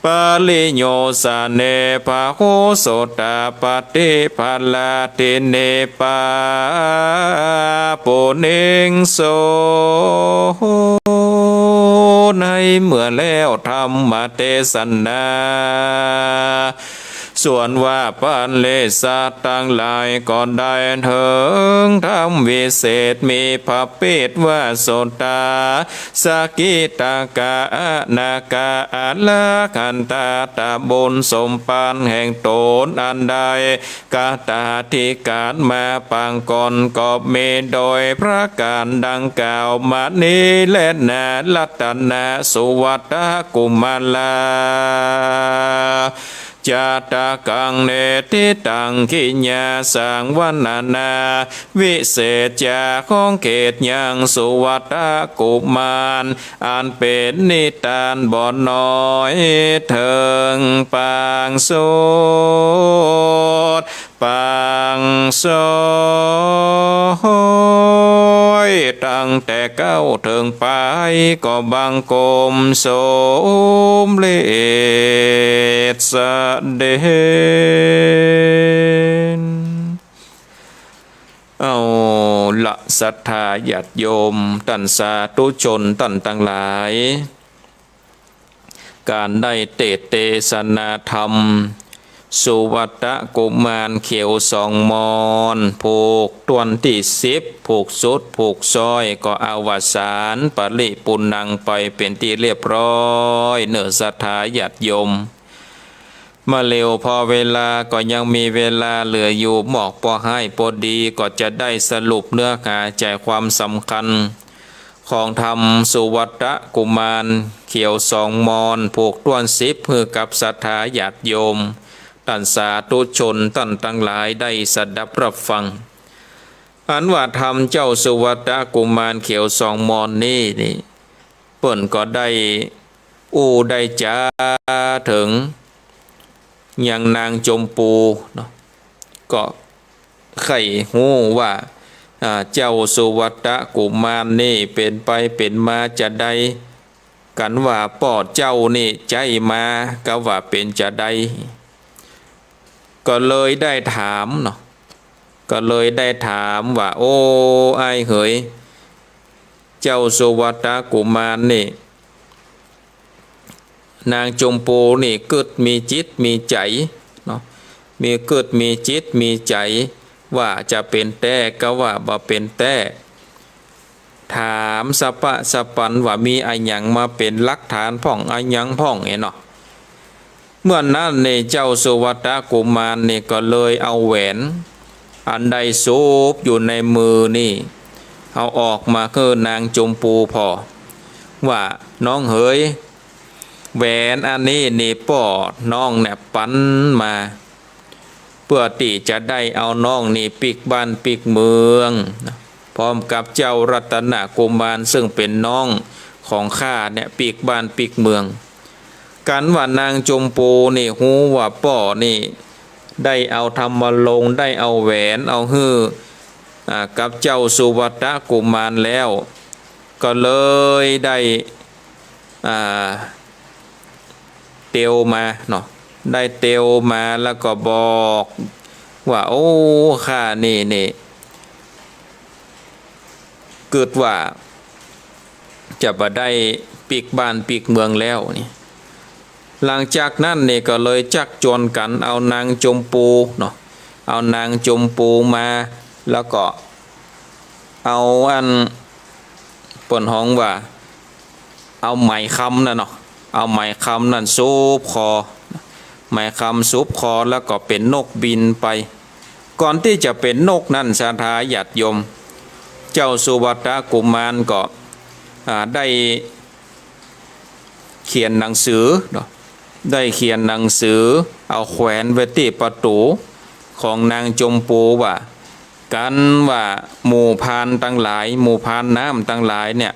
ปริโยสเน ภะโห โสตาปัตติภาลา ทิเนปาปุเนงโส ในเมื่อแล้วธรรมเตสนา ส่วนว่าปริสาทตังหลายก็ได้เถิงธรรมวิเศษ มีพระเปตว่าโสตา สกิตากะ อนากะ อรหันตา ตะบุญสมปันแห่งต๋นอันได้กตาธิก๋านมาปางก่อน ก็มีโดยประก๋านดังกล่าวมานี้แลนา รัตนะ สุวัตตกุมาร จาตะกัง เนติตัง กิยาสัง วรรณนา วิเศษจา ของเขตยังสุวัตตกุมาร อันเป๋นนิทานบ่น้อย เถิงปางสุด ปางสวย ตั้งแต่เก๊าเถิงป๋าย ก็บังคมสมเร็จเสด็จ เอาละ ศรัทธาญาติโยม ต้านสาธุชนต้านตังหลาย ก๋านได้เตสน์เตสนาธรรม สุวัตตกุมารเขียวสองมอน ผูกต้วนตี้สิบ ผูกสุด ผูกซ้อย ก็อวสานปริปูรณังไปเป๋นตี้เรียบร้อยเนาะ ศรัทธาญาติโยม มาเร็ว พอเวลาก็ยังมีเวลาเหลืออยู่ มอกปอฮ้ายปอดี ก็จะได้สรุปเนื้อหาใจ๋ความสำคัญ ของธรรมสุวัตตกุมารเขียวสองมอน ผูกต้วนสิบ หื้อกับศรัทธาญาติโยม ต้านสาธุชนต้านตังหลายได้สดับรับฟัง อันว่าธรรมเจ้าสุวัตตกุมารเขียวสองมอนนี้นี่ เปิ้นก็ได้อู้ได้จ๋าเถิง ยังนางจมพูเนาะ ก็ใค่ฮู้ว่า อ่า เจ้าสุวัตตกุมารนี่เป๋นไปเป๋นมาจาใด กั๋นว่าป้อเจ้านี่ใจ๊มา ก็ว่าเป๋นจาใด ก็เลยได้ถามเนาะ ก็เลยได้ถามว่า โอ้ อ้ายเหย เจ้าสุวัตตกุมารนี่ นางจมพูนี่กึ๊ดมีจิตมีใจ๋เนาะ มีกึ๊ดมีจิตมีใจ๋ ว่าจะเป๋นแต๊ก็ว่าบ่เป๋นแต๊ ถามสะปะสะปันว่ามีอะหยังมาเป๋นหลักฐานพ่องอะหยังพ่องเนาะ เมื่อนั้นนี่เจ้าสุวัตตกุมารนี่ก็เลยเอาแหวนอันได้สวมอยู่ในมือนี่ เอาออกมาหื้อนางจมพูผ่อ ว่า น้องเหย แหวนอันนี้นี่ป้อน้องเนี่ยปันมา เปื้อตี้จะได้เอาน้องนี่ปิ๊กบ้านปิ๊กเมือง พร้อมกับเจ้ารัตนกุมารซึ่งเป๋นน้องของข้าเนี่ยปิ๊กบ้านปิ๊กเมือง กั๋นว่านางจมพูนี่ฮู้ว่าป้อนี่ได้เอาธรรมรงค์ ได้เอาแหวนเอาหื้อ อ่า กับเจ้าสุวัตตกุมารแล้ว ก็เลยได้ อ่า เตียวมาเนาะ ได้เตียวมาแล้วก็บอกว่า โอ้ ข้านี่นี่ กึ๊ดว่าจะบ่ได้ปิ๊กบ้านปิ๊กเมืองแล้วนี่ หลังจากนั้นนี่ก็เลยจักจวนกั๋นเอานางจมปูเนาะ เอานางจมปูมา แล้วก็เอาอัน เปิ้นฮ้องว่า เอาไหมคำนั่นเนาะ เอาไหมคำนั่นสุบคอ ไหมคำสุบคอแล้วก็เป๋นนกบินไป ก่อนตี้จะเป๋นนกนั้น ศรัทธาญาติโยม เจ้าสุวัตตะกุมารก็ อ่า ได้ เขียนหนังสือเนาะ ได้เขียนหนังสือ เอาแขวนไว้ตี้ประตู๋ของนางจมปูว่า กันว่าหมู่พรานตังหลาย หมู่พรานน้ำตังหลายเนี่ย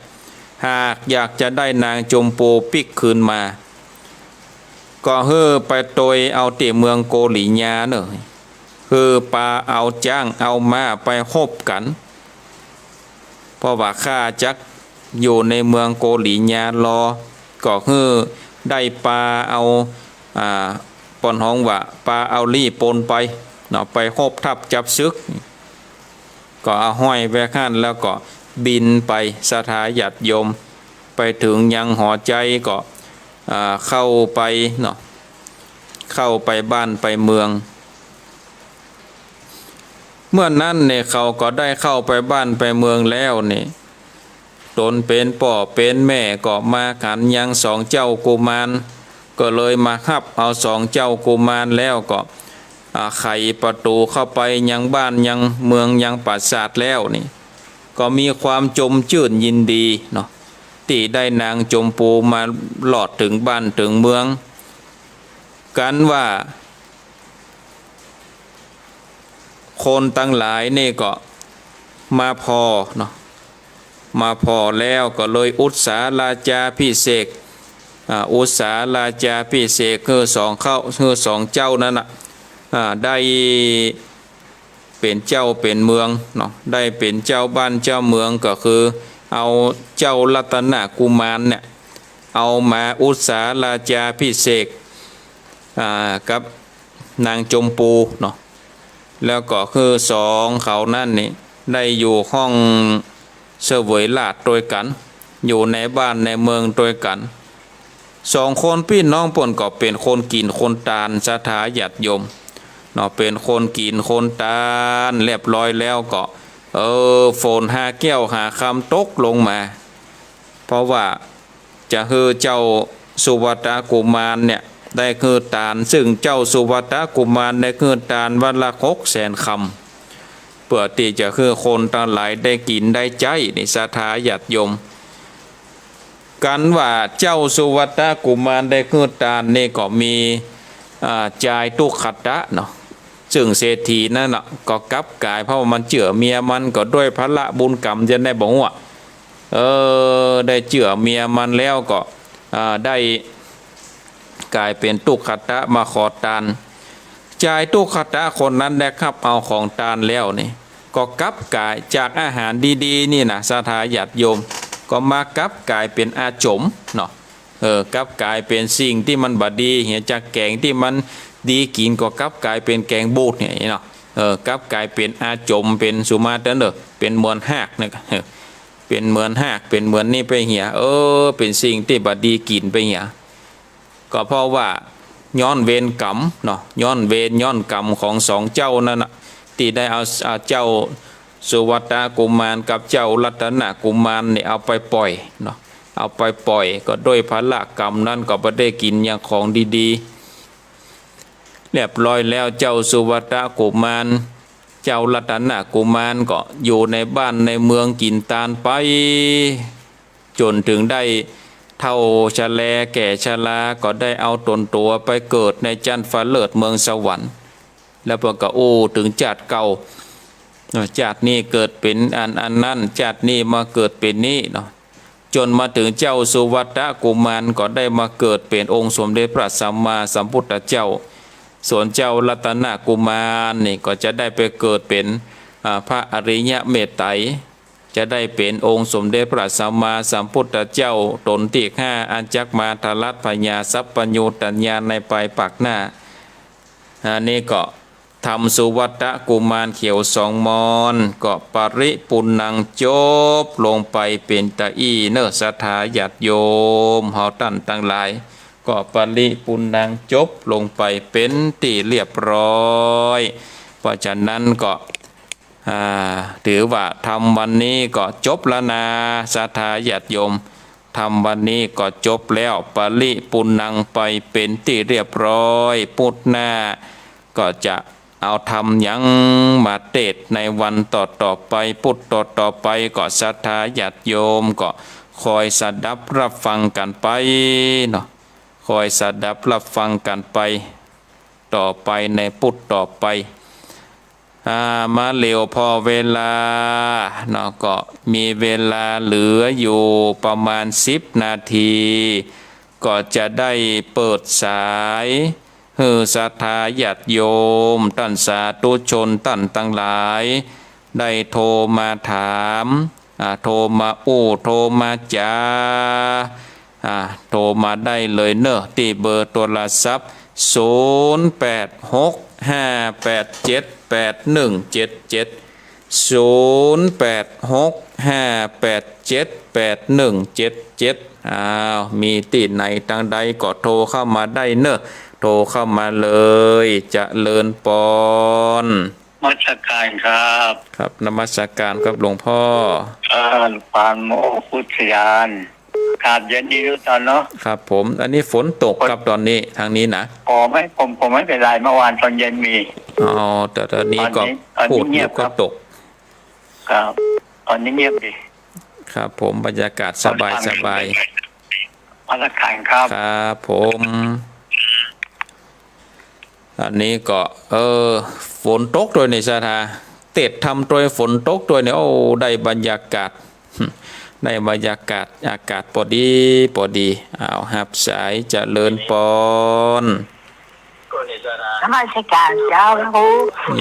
หากอยากจะได้นางจมปูปิ๊กคืนมา ก็หื้อไปตวยเอาตี้เมืองโกริยาเน่อ หื้อปาเอาจ๊างเอาม้าไปฮบกั๋น เพราะว่าข้าจักอยู่ในเมืองโกริยารอ ก็หื้อได้ปาเอา อ่า เปิ้นฮ้องว่าปาเอาลี้ปนไปเนาะ ไปฮบทัพจับศึก ก็เอาห้อยไว้หั้นแล้วก็บินไป ศรัทธาญาติโยม ไปเถิงยังหอใจ๋ก็ อ่า เข้าไปเนาะ เข้าไปบ้านไปเมือง เมื่อนั้นเนี่ยเขาก็ได้เข้าไปบ้านไปเมืองแล้วนี่ ต๋นเป๋นป้อเป๋นแม่ก็มาหันยังสองเจ้ากุมาร ก็เลยมาฮับเอาสองเจ้ากุมารแล้วก็ อ่า ไขประตู๋เข้าไปยังบ้านยังเมืองยังปราสาทแล้วนี่ ก็มีความจมจื้นยินดีเนาะ ตี้ได้นางจมปูมาลอดเถิงบ้านเถิงเมือง กันว่า คนตังหลายนี่ก็มาผ่อเนาะ มาผ่อแล้วก็เลยอุสสาราจาภิเษก อ่า อุสสาราจาภิเษกหื้อสองเข้า หื้อสองเจ้านั้นน่ะ อ่า ได้เป๋นเจ้าเป๋นเมืองเนาะ ได้เป๋นเจ้าบ้านเจ้าเมือง ก็คือเอาเจ้ารัตนกุมารเนี่ย เอามาอุสสาราจาภิเษก อ่า กับนางจมปูเนาะ แล้วก็คือสองเขานั้นนี่ได้อยู่ห้องเสวยราชย์ตวยกั๋น อยู่ในบ้านในเมืองตวยกั๋น สองคนปี้น้องเปิ้นก็เป๋นคนกิ๋นคนตาน ศรัทธาญาติโยมเนาะ เป๋นคนกิ๋นคนตานเรียบร้อยแล้วก็ เออ ฝนหาแก้วหาคำตกลงมา เพราะว่า จะหื้อเจ้าสุวัตตะกุมารเนี่ยได้หื้อตาน ซึ่งเจ้าสุวัตตะกุมารได้หื้อตานวันละหกแสนคำ เปื้อตี้จะหื้อคนตังหลายได้กิ๋นได้ใจ๊นี่ ศรัทธาญาติโยม กันว่าเจ้าสุวัตตะกุมารได้หื้อตานนี่ก็มี อ่า จายตุ๊กขตะเนาะ ซึ่งเศรษฐีนั้นน่ะก็กลับก๋าย เพราะว่ามันเจื้อเมียมัน ก็ด้วยผละบุญกรรมจะได้บ่ฮู้อะ เออ ได้เจื้อเมียมันแล้วก็ อ่า ได้ก๋ายเป๋นตุ๊กขตะมาขอตาน จายตุ๊กขตะคนนั้นได้ฮับเอาของตานแล้วนี่ ก็กลับก๋ายจากอาหารดีๆ นี่นะ ศรัทธาญาติโยม ก็มากลับก๋ายเป๋นอาจ๋มเนาะ เออ กลับก๋ายเป๋นสิ่งตี้มันบ่ดีเหีย จากแกงตี้มันดีกิ๋นก็กลับก๋ายเป๋นแกงบูดเนี่ยเนาะ เออ กลับก๋ายเป๋นอาจ๋ม เป๋นสุมาเตอร์เนอะ เป๋นเหมือนฮากนะ เออ เป๋นเหมือนฮาก เป๋นเหมือนนี่ไปเหีย เออ เป๋นสิ่งตี้บ่ดีกิ๋นไปเหีย ก็เพราะว่าย้อนเวรกรรมเนาะ ย้อนเวรย้อนกรรมของสองเจ้านั้นน่ะ ตี้ได้เอา เอาเจ้าสุวัตตะกุมารกับเจ้ารัตนกุมารเนี่ยเอาไปป่อยเนาะ เอาไปป่อย ก็ด้วยผละกรรมนั้นก็บ่ได้กิ๋นหยังของดีๆ เรียบร้อยแล้ว เจ้าสุวัตตะกุมาร เจ้ารัตนกุมารก็อยู่ในบ้านในเมืองกิ๋นตานไป จ๋นเถิงได้เฒ่าชะแลแก่ชรา ก็ได้เอาต๋นตั๋วไปเกิดในจั๊นฟ้าเลิศเมืองสวรรค์ แล้วเปิ้นก็อู้เถิงจาติเก่า จาตินี้เกิดเป๋นอัน อันนั้น จาตินี้มาเกิดเป๋นนี้เนาะ จ๋นมาเถิงเจ้าสุวัตตะกุมารก็ได้มาเกิดเป๋นองค์สมเด็จพระสัมมาสัมพุทธเจ้า ส่วนเจ้ารัตนกุมารนี่ก็จะได้ไปเกิดเป๋น อ่า พระอริยะเมตไตร จะได้เป๋นองค์สมเด็จพระสัมมาสัมพุทธเจ้าต๋นตี้ห้า อันจักมาทรัสพญาสัพพัญญูตัญญาในภายภาคหน้า อันนี้ก็ทำสุวัตตะกุมารเขียวสองมอน ก็ปริปุณณังจบลงไปเป๋นตาอี้เน่อ ศรัทธาญาติโยมเฮาต้านตังหลาย ก็ปริปุณณังจบลงไปเป๋นตี้เรียบร้อย เพราะฉะนั้นก็ อ่า ถือว่าธรรมวันนี้ก็จบแล้วนา ศรัทธาญาติโยม ธรรมวันนี้ก็จบแล้ว ปริปุณณังไปเป๋นตี้เรียบร้อย พุธหน้าก็จะเอาธรรมหยังมาเตสน์ในวันต่อๆ ไป พุธต่อๆ ไป ก็ศรัทธาญาติโยมก็คอยสดับรับฟังกั๋นไปเนาะ คอยสดับรับฟังกั๋นไป ต่อไปในพุธต่อไป อ่า มาเหลียวผ่อเวลาเนาะ ก็มีเวลาเหลืออยู่ประมาณสิบนาที ก็จะได้เปิดสายหื้อศรัทธาญาติโยม ต้านสาธุชนต้านตังหลาย ได้โทรมาถาม อ่า โทรมาอู้ โทรมาจ๋า อ่า โทรมาได้เลยเนาะ ตี้เบอร์โทรศัพท์ ศูนย์แปดหกห้าแปดเจ็ดแปดหนึ่งเจ็ดเจ็ด ศูนย์แปดหกห้าแปดเจ็ดแปดหนึ่งเจ็ดเจ็ด อ้าว มีตี้ไหนตังใดก็โทรเข้ามาได้เนาะ โทรเข้ามาเลย เจริญปอน นมัสการครับ ครับ นมัสการครับหลวงพ่อ เอ่อ ปานโมอุทยาน ครับ เย็นดีทุกท่านเนาะ ครับผม อันนี้ฝนตกครับ ตอนนี้ทางนี้นะ อ๋อ ไม่ ผม ผมไม่เป็นไร เมื่อวานตอนเย็นมี อ๋อ แต่ตอนนี้ก็ ตอนนี้ ตอนนี้ พูดอยู่ เงียบครับ ก็ตก ครับ ตอนนี้เงียบดี ครับผม บรรยากาศสบาย สบาย นมัสการครับ ครับผม อันนี้ก็ เออ ฝนตกตวยนี่ศรัทธา เตสน์ธรรมตวยฝนตกตวยนี่ โอ้ ได้บรรยากาศ ได้บรรยากาศ อากาศปอดี ปอดี อ้าว ฮับสาย เจริญปอน นมัสการเจ้าพระครู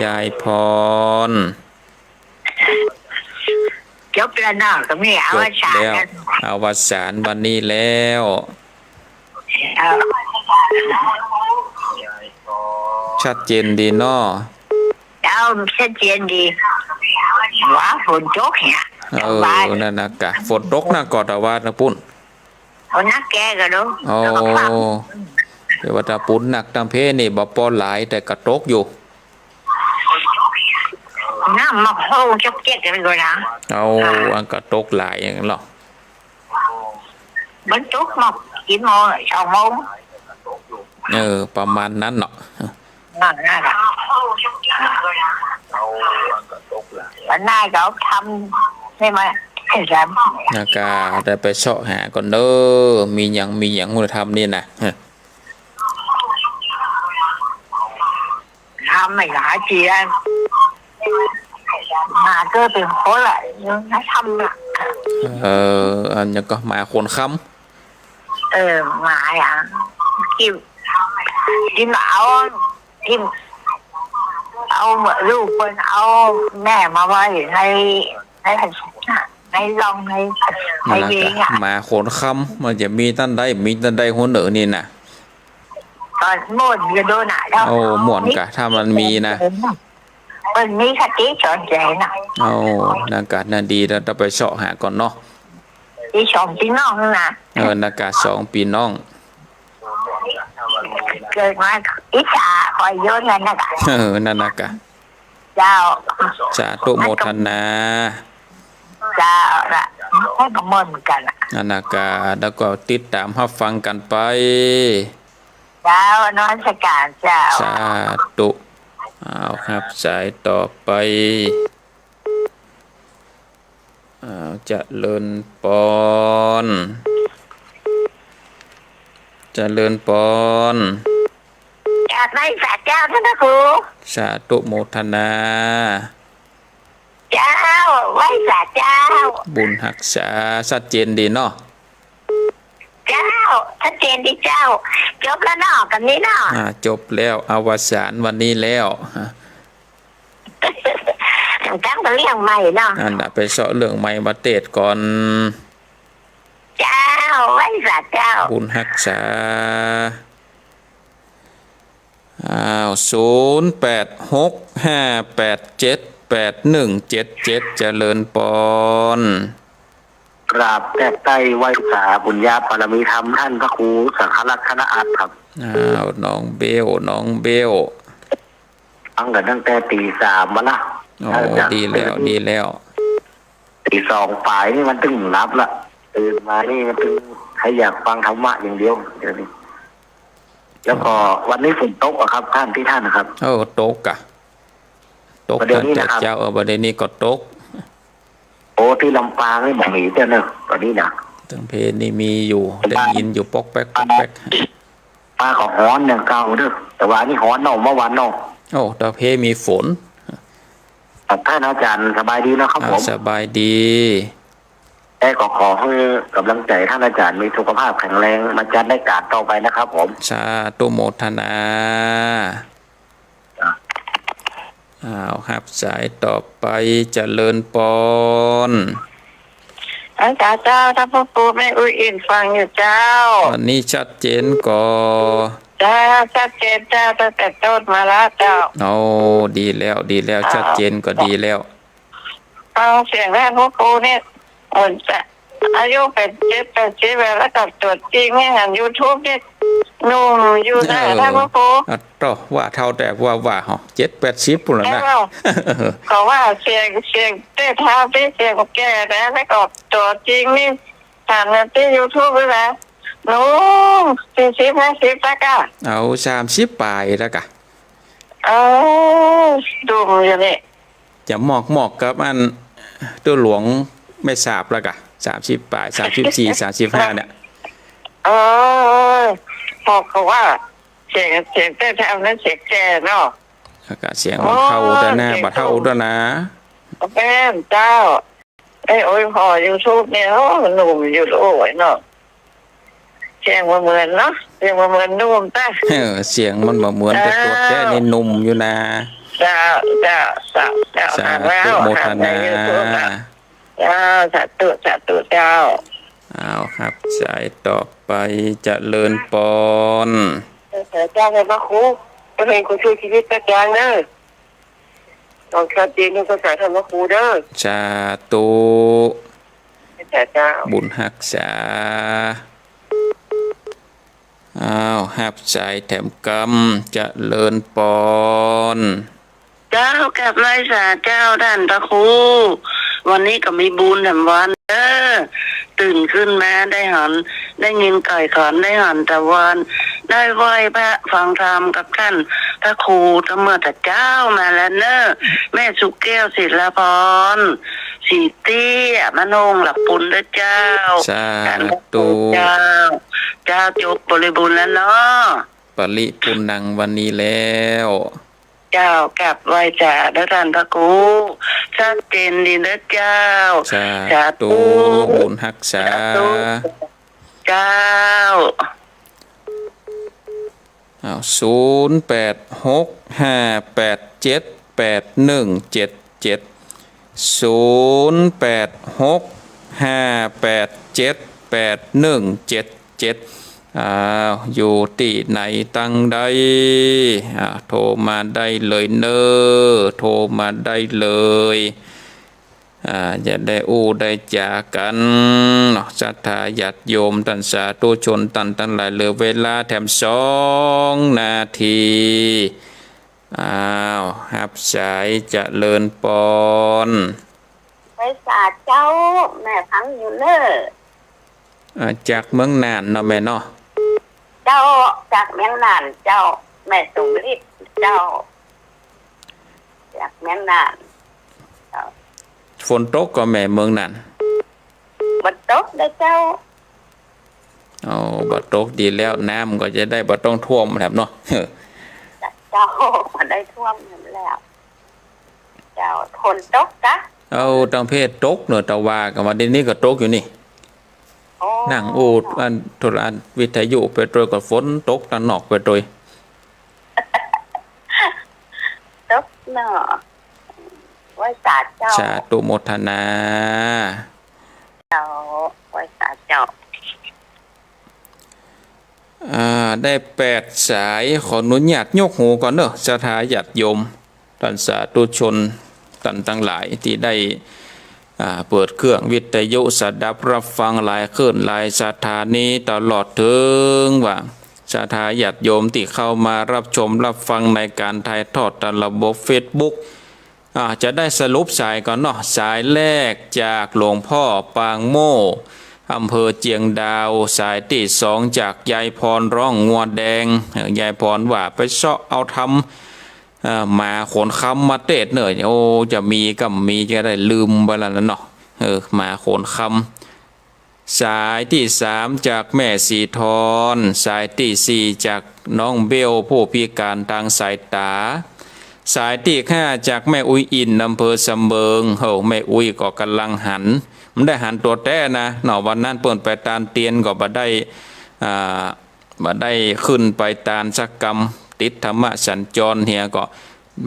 ยายพร จบแล้วเนาะ ก็มีอวสาน จบแล้ว แล้ว อวสานวันนี้แล้ว เอ่อ ชัดเจนดีเนาะ เจ้า ชัดเจนดี ว่าฝนตกเนี่ย เออ สบาย นั่นนะกะ ฝนตกนะ ก็ตะวันนะปุ้น เอานักแกก็ดู โอ้ แล้วก็ฟัง แต่ว่าตะปุ้นนักตะเพนี่บ่ปอหลาย แต่ก็ตกอยู่ น้ำมาโค้งจกเจ็กกันก็นะ เอา อ่า อันก็ตกหลายอย่างนั้นเหรอ มันตกมากี่โมง สองโมง เออ ประมาณนั้นเนาะ นั่น นั่นแหละ วันหน้าก็เอาธรรมนี่มาให้แหลม แล้วก็ได้ไปเซาะหาก่อนเด้อ มีหยัง มีหยังคุณธรรมนี่นะ ทำไม่หลายทีแล้ว มาก็เป็นคนละ ยังไม่ทำละ เออ อันนี้ก็มาคนค้ำ เออ มาอย่าง ที่ ที่มาเอา ที่เอาลูกเปิ้นเอาแม่มาไว้ใน ใน ในร่อง ใน ใน นั่นนะ เวงอะ มาคนค้ำ มันจะมีตันใด มีตันใดหัวเหนือนี่นะ ตอนม่วนก็โดนน่ะ เจ้า โอ้ ม่วนกะ ถ้ามันมีนะ เปิ้นมีคติสอนใจน่ะ โอ้ นั่นกะ นั่นดี แล้วต้องไปเซาะหาก่อนเนาะ ตี้สองปี้น้องน่ะ เออ นั่นกะ สองปี้น้อง เกิดมาอิจฉาคอยย้อนกันน่ะกะ เออ นั่นนะกะ เจ้า สาธุโมทนา เจ้าละ ให้กำมวลเหมือนกันน่ะ นั่นนะกะ แล้วก็ติดตามฮับฟังกั๋นไป เจ้า นมัสการเจ้า สาธุ เอา ฮับสายต่อไป เอา เจริญปอน เจริญปอน กราบไหว้สาเจ้าท่านพระครู สาธุโมทนา เจ้า ไหว้สาเจ้า บุญฮักษา ชัดเจนดีเนาะ เจ้า ชัดเจนดีเจ้า จบแล้วเนาะ กับนี้เนาะ อ่า จบแล้ว อวสานวันนี้แล้ว ตั้งแต่เรื่องใหม่เนาะ อันน่ะ ไปเซาะเรื่องใหม่มาเตสก่อน เจ้า ไหว้สาเจ้า บุญฮักษา อ้าว ศูนย์แปดหกห้าแปดเจ็ดแปดหนึ่งเจ็ดเจ็ด เจริญปอน ก กราบแทบไต้ไหว้สาบุญญาบารมีธรรมท่านพระครูสังฆรัตน์ ธนอาจครับ อ้าว น้องเบ้ว น้องเบ้ว ฟังกั๋นตั้งแต่ตีสามมาละ โอ้ ตั้งแต่ ดีแล้ว ตี ดีแล้ว ตีสองป๋ายนี่มันตึงหลับละ ตื่นมานี่มันตึงใค่อยากฟังธรรมะอย่างเดียวเดี๋ยวนี้ แล้วก็ อ้าว วันนี้ฝนตกอะครับ ท่าน ตี้ท่านนะครับ เออ ตกอะ ตก บ่าเดี่ยวนี้นะครับ เจ้า เออ บ่าเดี่ยวนี้ก็ตก โอ้ ตี้ลำปางนี่บ่มีเตื้อเนาะ ต๋อนนี้นะ ตังเพนี่มีอยู่ ได้ยินอยู่ ป๊อกแป๊ก ป๊อกแป๊ก ฟ้าก็ฮ้อนอย่างเก่าเด้อ แต่ว่าอันนี้ฮ้อนเนาะ เมื่อวานเนาะ โอ้ ตังเพมีฝน ครับ ท่านอาจารย์สบายดีนะครับ อ้าว ผม สบายดี แต่ก็ขอหื้อก๋ำลังใจ๋ท่านอาจารย์มีสุขภาพแข็งแรง มาจัดรายก๋านต่อไปนะครับผม สาธุโมทนา ครับ อ้าว ฮับสายต่อไป เจริญปอน อาจารย์เจ้า ท่านพระครู แม่อุ๊ยอินฟังอยู่เจ้า วันนี้ชัดเจนก่อ เจ้า ชัดเจนเจ้า ตั้งแต่ต้นมาละเจ้า โอ้ ดีแล้ว ดีแล้ว อ้าว ชัดเจนก็ดีแล้ว ฟังเสียงท่านพระครูเนี่ย เหมือนจะอายุแปดสิบ แปดสิบแล้ว แล้วกับตั๋วจริงเนี่ย หันยูทูบเนี่ย หนุ่มอยู่นะ เออ ท่านพระครู อ่ะ ต่อว่าเฒ่าแต่ว่า ว่าเหรอ เจ็ดแปดสิบปู้นแล้วนะ เอ้า ก็ว่าเสียง เสียงเต๊เฒ่าตี้เสียงแก่นะ แล้วก็ตั๋วจริงนี่ หันตี้ยูทูบนี่นะ หนุ่ม สี่สิบ ห้าสิบแล้วก่ะ เอา สามสิบป๋ายแล้วก่ะ เออ หนุ่มอยู่นี่ จะหมอกๆ กับอัน ตุ๊หลวงแม่สาบแล้วก่ะ สามสิบป๋าย สามสิบสี่ สามสิบห้าเนี่ย เออ บอกเขาว่า เสียง เสียงเต๊เฒ่านั้นเสียงแก่เนาะ แล้วก็เสียงบ่าเฒ่า โอ้ เต๊นา เสียง บ่าเฒ่า หนุ่ม เต๊นา แม่นเจ้า ไอ้ โอ้ย ผ่อยูทูบเนี่ย โอ้ หนุ่มอยู่ โอ้ยเนาะ เสียงบ่เหมือนเนาะ เสียงบ่เหมือนหนุ่มตะ เออ เสียงมันบ่เหมือน แต่ตั๋วแต๊นี่หนุ่มอยู่นะ เจ้า เจ้า เจ้า เจ้า สาธุ หันแล้ว โมทนา หันในยูทูบแล้ว เจ้า สาธุ สาธุเจ้า อ้าว ฮับสายต่อไป เจริญปอน เจ้า เจ้า พระครู ขอหื้อครูช่วยชีวิตอาจารย์เด้อ ต้องชัดเจนในภาษาธรรมครูเด้อ สาธุ เจ้า บุญฮักษา อ้าว ฮับสายแถมกำ เจริญปอน เจ้า กราบไหว้สาเจ้าต้านพระครู วันนี้ก็มีบุญแถมวันเด้อ ตื่นขึ้นมาได้หัน ได้ยินก่อยขอน ได้หันตะวัน ได้ไหว้พระฟังธรรมกับต้านพระครูตะเมื่อตะเจ๊ามาแล้วเน่อ แม่สุแก้ว ศิลาพร ศรีเตี้ย มะโนง หลักปุณเด้อเจ้า สาธุ เจ้า เจ้า จบบริบูรณ์แล้วเนาะ ปริปุณณัง วันนี้แล้ว เจ้า กราบไหว้สาเด้อต้านพระครู ชัดเจนดีเด้อเจ้า สาธุ สาธุ บุญฮักษา สาธุ เจ้า อ้าว ศูนย์แปดหกห้าแปดเจ็ดแปดหนึ่งเจ็ดเจ็ด ศูนย์แปดหกห้าแปดเจ็ดแปดหนึ่งเจ็ดเจ็ด อ้าว อยู่ตี้ไหนตังใด อ่า โทรมาได้เลยเน่อ โทรมาได้เลย อ่า จะได้อู้ได้จ๋ากั๋นเนาะ ศรัทธาญาติโยมต้านสาธุชนต้านตังหลาย เหลือเวลาแถมสองนาที อ้าว ฮับสาย เจริญปอน ไหว้สาเจ้า แม่ฟังอยู่เน่อ อ่า จากเมืองน่านเนาะแม่เนาะ เจ้า จากเมืองน่านเจ้า แม่สมฤทธิ์เจ้า จากเมืองน่านเจ้า ฝนตกก่อแม่เมืองน่าน บ่ตกเด้อเจ้า อ๋อ บ่ตกดีแล้ว น้ำก็จะได้บ่ต้องท่วมแถมเนาะ เจ้า บ่ได้ท่วมแล้ว เจ้า ฝนตกกะ เอา ตังเพศตกเนาะ ตะวากั๋นมา เดี๋ยวนี้ก็ตกอยู่นี่ โอ้ นั่งอู้อันโทรทัศน์วิทยุไปตวยก็ฝนตกตังนอกไปตวย ตกเนาะ ไหว้สาเจ้า สาธุโมทนา เจ้า ไหว้สาเจ้า อ่า ได้แปดสาย ขออนุญาตยกหูก่อนเนาะ ศรัทธาญาติโยม ต้านสาธุชน ต้านตังหลายตี้ได้ อ่า เปิดเครื่องวิทยุสดับฮับฟังหลายคลื่นหลายสถานีตลอดเถิงว่า ศรัทธาญาติโยมตี้เข้ามาฮับชมฮับฟังในก๋านถ่ายทอดตางระบบเฟซบุ๊ก อ่า จะได้สรุปสายก่อนเนาะ สายแรกจากหลวงป้อปางโม่ อำเภอเจียงดาว สายตี้สองจากยายพรฮ้องงัวแดง เออ ยายพรว่าไปเซาะเอาธรรม เอ่อ หมาโขนคำมาเตศน์เน่อ โอ้ จะมีก็มี จะได้ลืมไปแล้วนะเนาะ เออ หมาโขนคำ สายตี้สามจากแม่สีทร สายตี้สี่จากน้องเบลผู้พิก๋านตางสายต๋า สายตี้ห้าจากแม่อุ๊ยอิน อำเภอสำเมิง โห แม่อุ๊ยก็ก่ำลังหัน บ่ได้หันตั๋วแต๊นะเนาะ วันนั้นเปิ้นไปตานเตียนก็บ่ได้ อ่า บ่ได้ขึ้นไปตานสักกำ ติดธรรมสัญจรเหียก็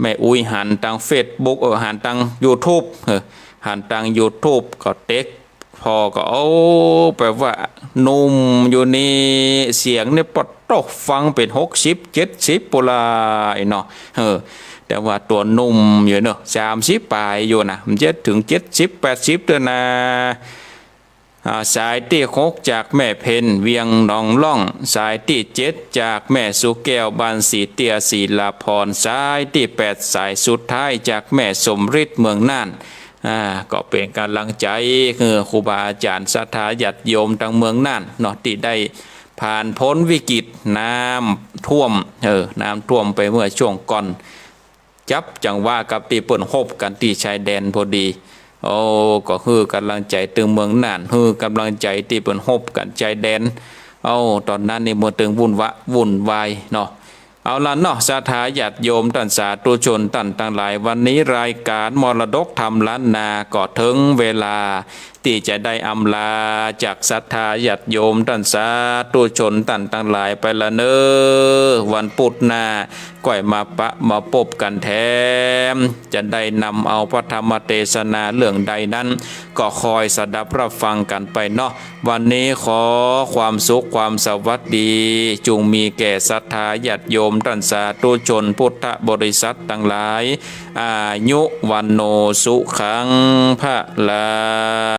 แม่อุ๊ยหันตางเฟซบุ๊ก เออ หันตางยูทูบ เออ หันตางยูทูบก็เต๊ก ป้อก็ โอ้ แปลว่าหนุ่มอยู่นี่ เสียงนี่ปะโต๊ะ ฟังเป๋นหกสิบ เจ็ดสิบปู้นละเนาะ เออ แต่ว่าตั๋วหนุ่มอยู่เนาะ สามสิบป๋ายอยู่นะ มันจะเถิงเจ็ดสิบ แปดสิบเตื้อนะ อ่า สายตี้หกจากแม่เพ็ญ เวียงหนองล่อง สายตี้เจ็ดจากแม่สุแก้ว บ้านสีเตี้ย ศิลาพร สายตี้แปด สายสุดท้ายจากแม่สมฤทธิ์ เมืองน่าน อ่า ก็เป๋นก๋ำลังใจ๋หื้อครูบาอาจ๋ารย์ศรัทธาญาติโยมตางเมืองน่านเนาะ ตี้ได้ผ่านป๊นวิกฤตน้ำท่วม เออ น้ำท่วมไปเมื่อช่วงก่อน จับจังหวะกับตี้เปิ้นฮบกั๋นตี้ชายแดนพอดี โอ้ ก็หื้อก๋ำลังใจ๋ตึงเมืองน่าน หื้อก๋ำลังใจ๋ตี้เปิ้นฮบกั๋นชายแดน โอ้ ต๋อนนั้นนี่เปิ้นตึงวุ่นวะ วุ่นวายเนาะ เอาละเนาะ ศรัทธาญาติโยมต้านสาธุชนต้านตังหลาย วันนี้รายก๋านมรดกธรรมล้านนาก็เถิงเวลาตี้จะได้อำลาจากศรัทธาญาติโยมต้านสาธุชนต้านตังหลายไปละเน่อ วันปุธหน้าก้อยมาปะมาปบกั๋นแถม จะได้นำเอาพระธรรมเตสนาเรื่องใดนั้น ก็คอยสดับฮับฟังกั๋นไปเนาะ วันนี้ขอความสุขความสวัสดี จุ่งมีแก่ศรัทธาญาติโยมต้านสาธุชนพุทธบริษัทตังหลาย อายุ วัณโณ สุขัง พลัง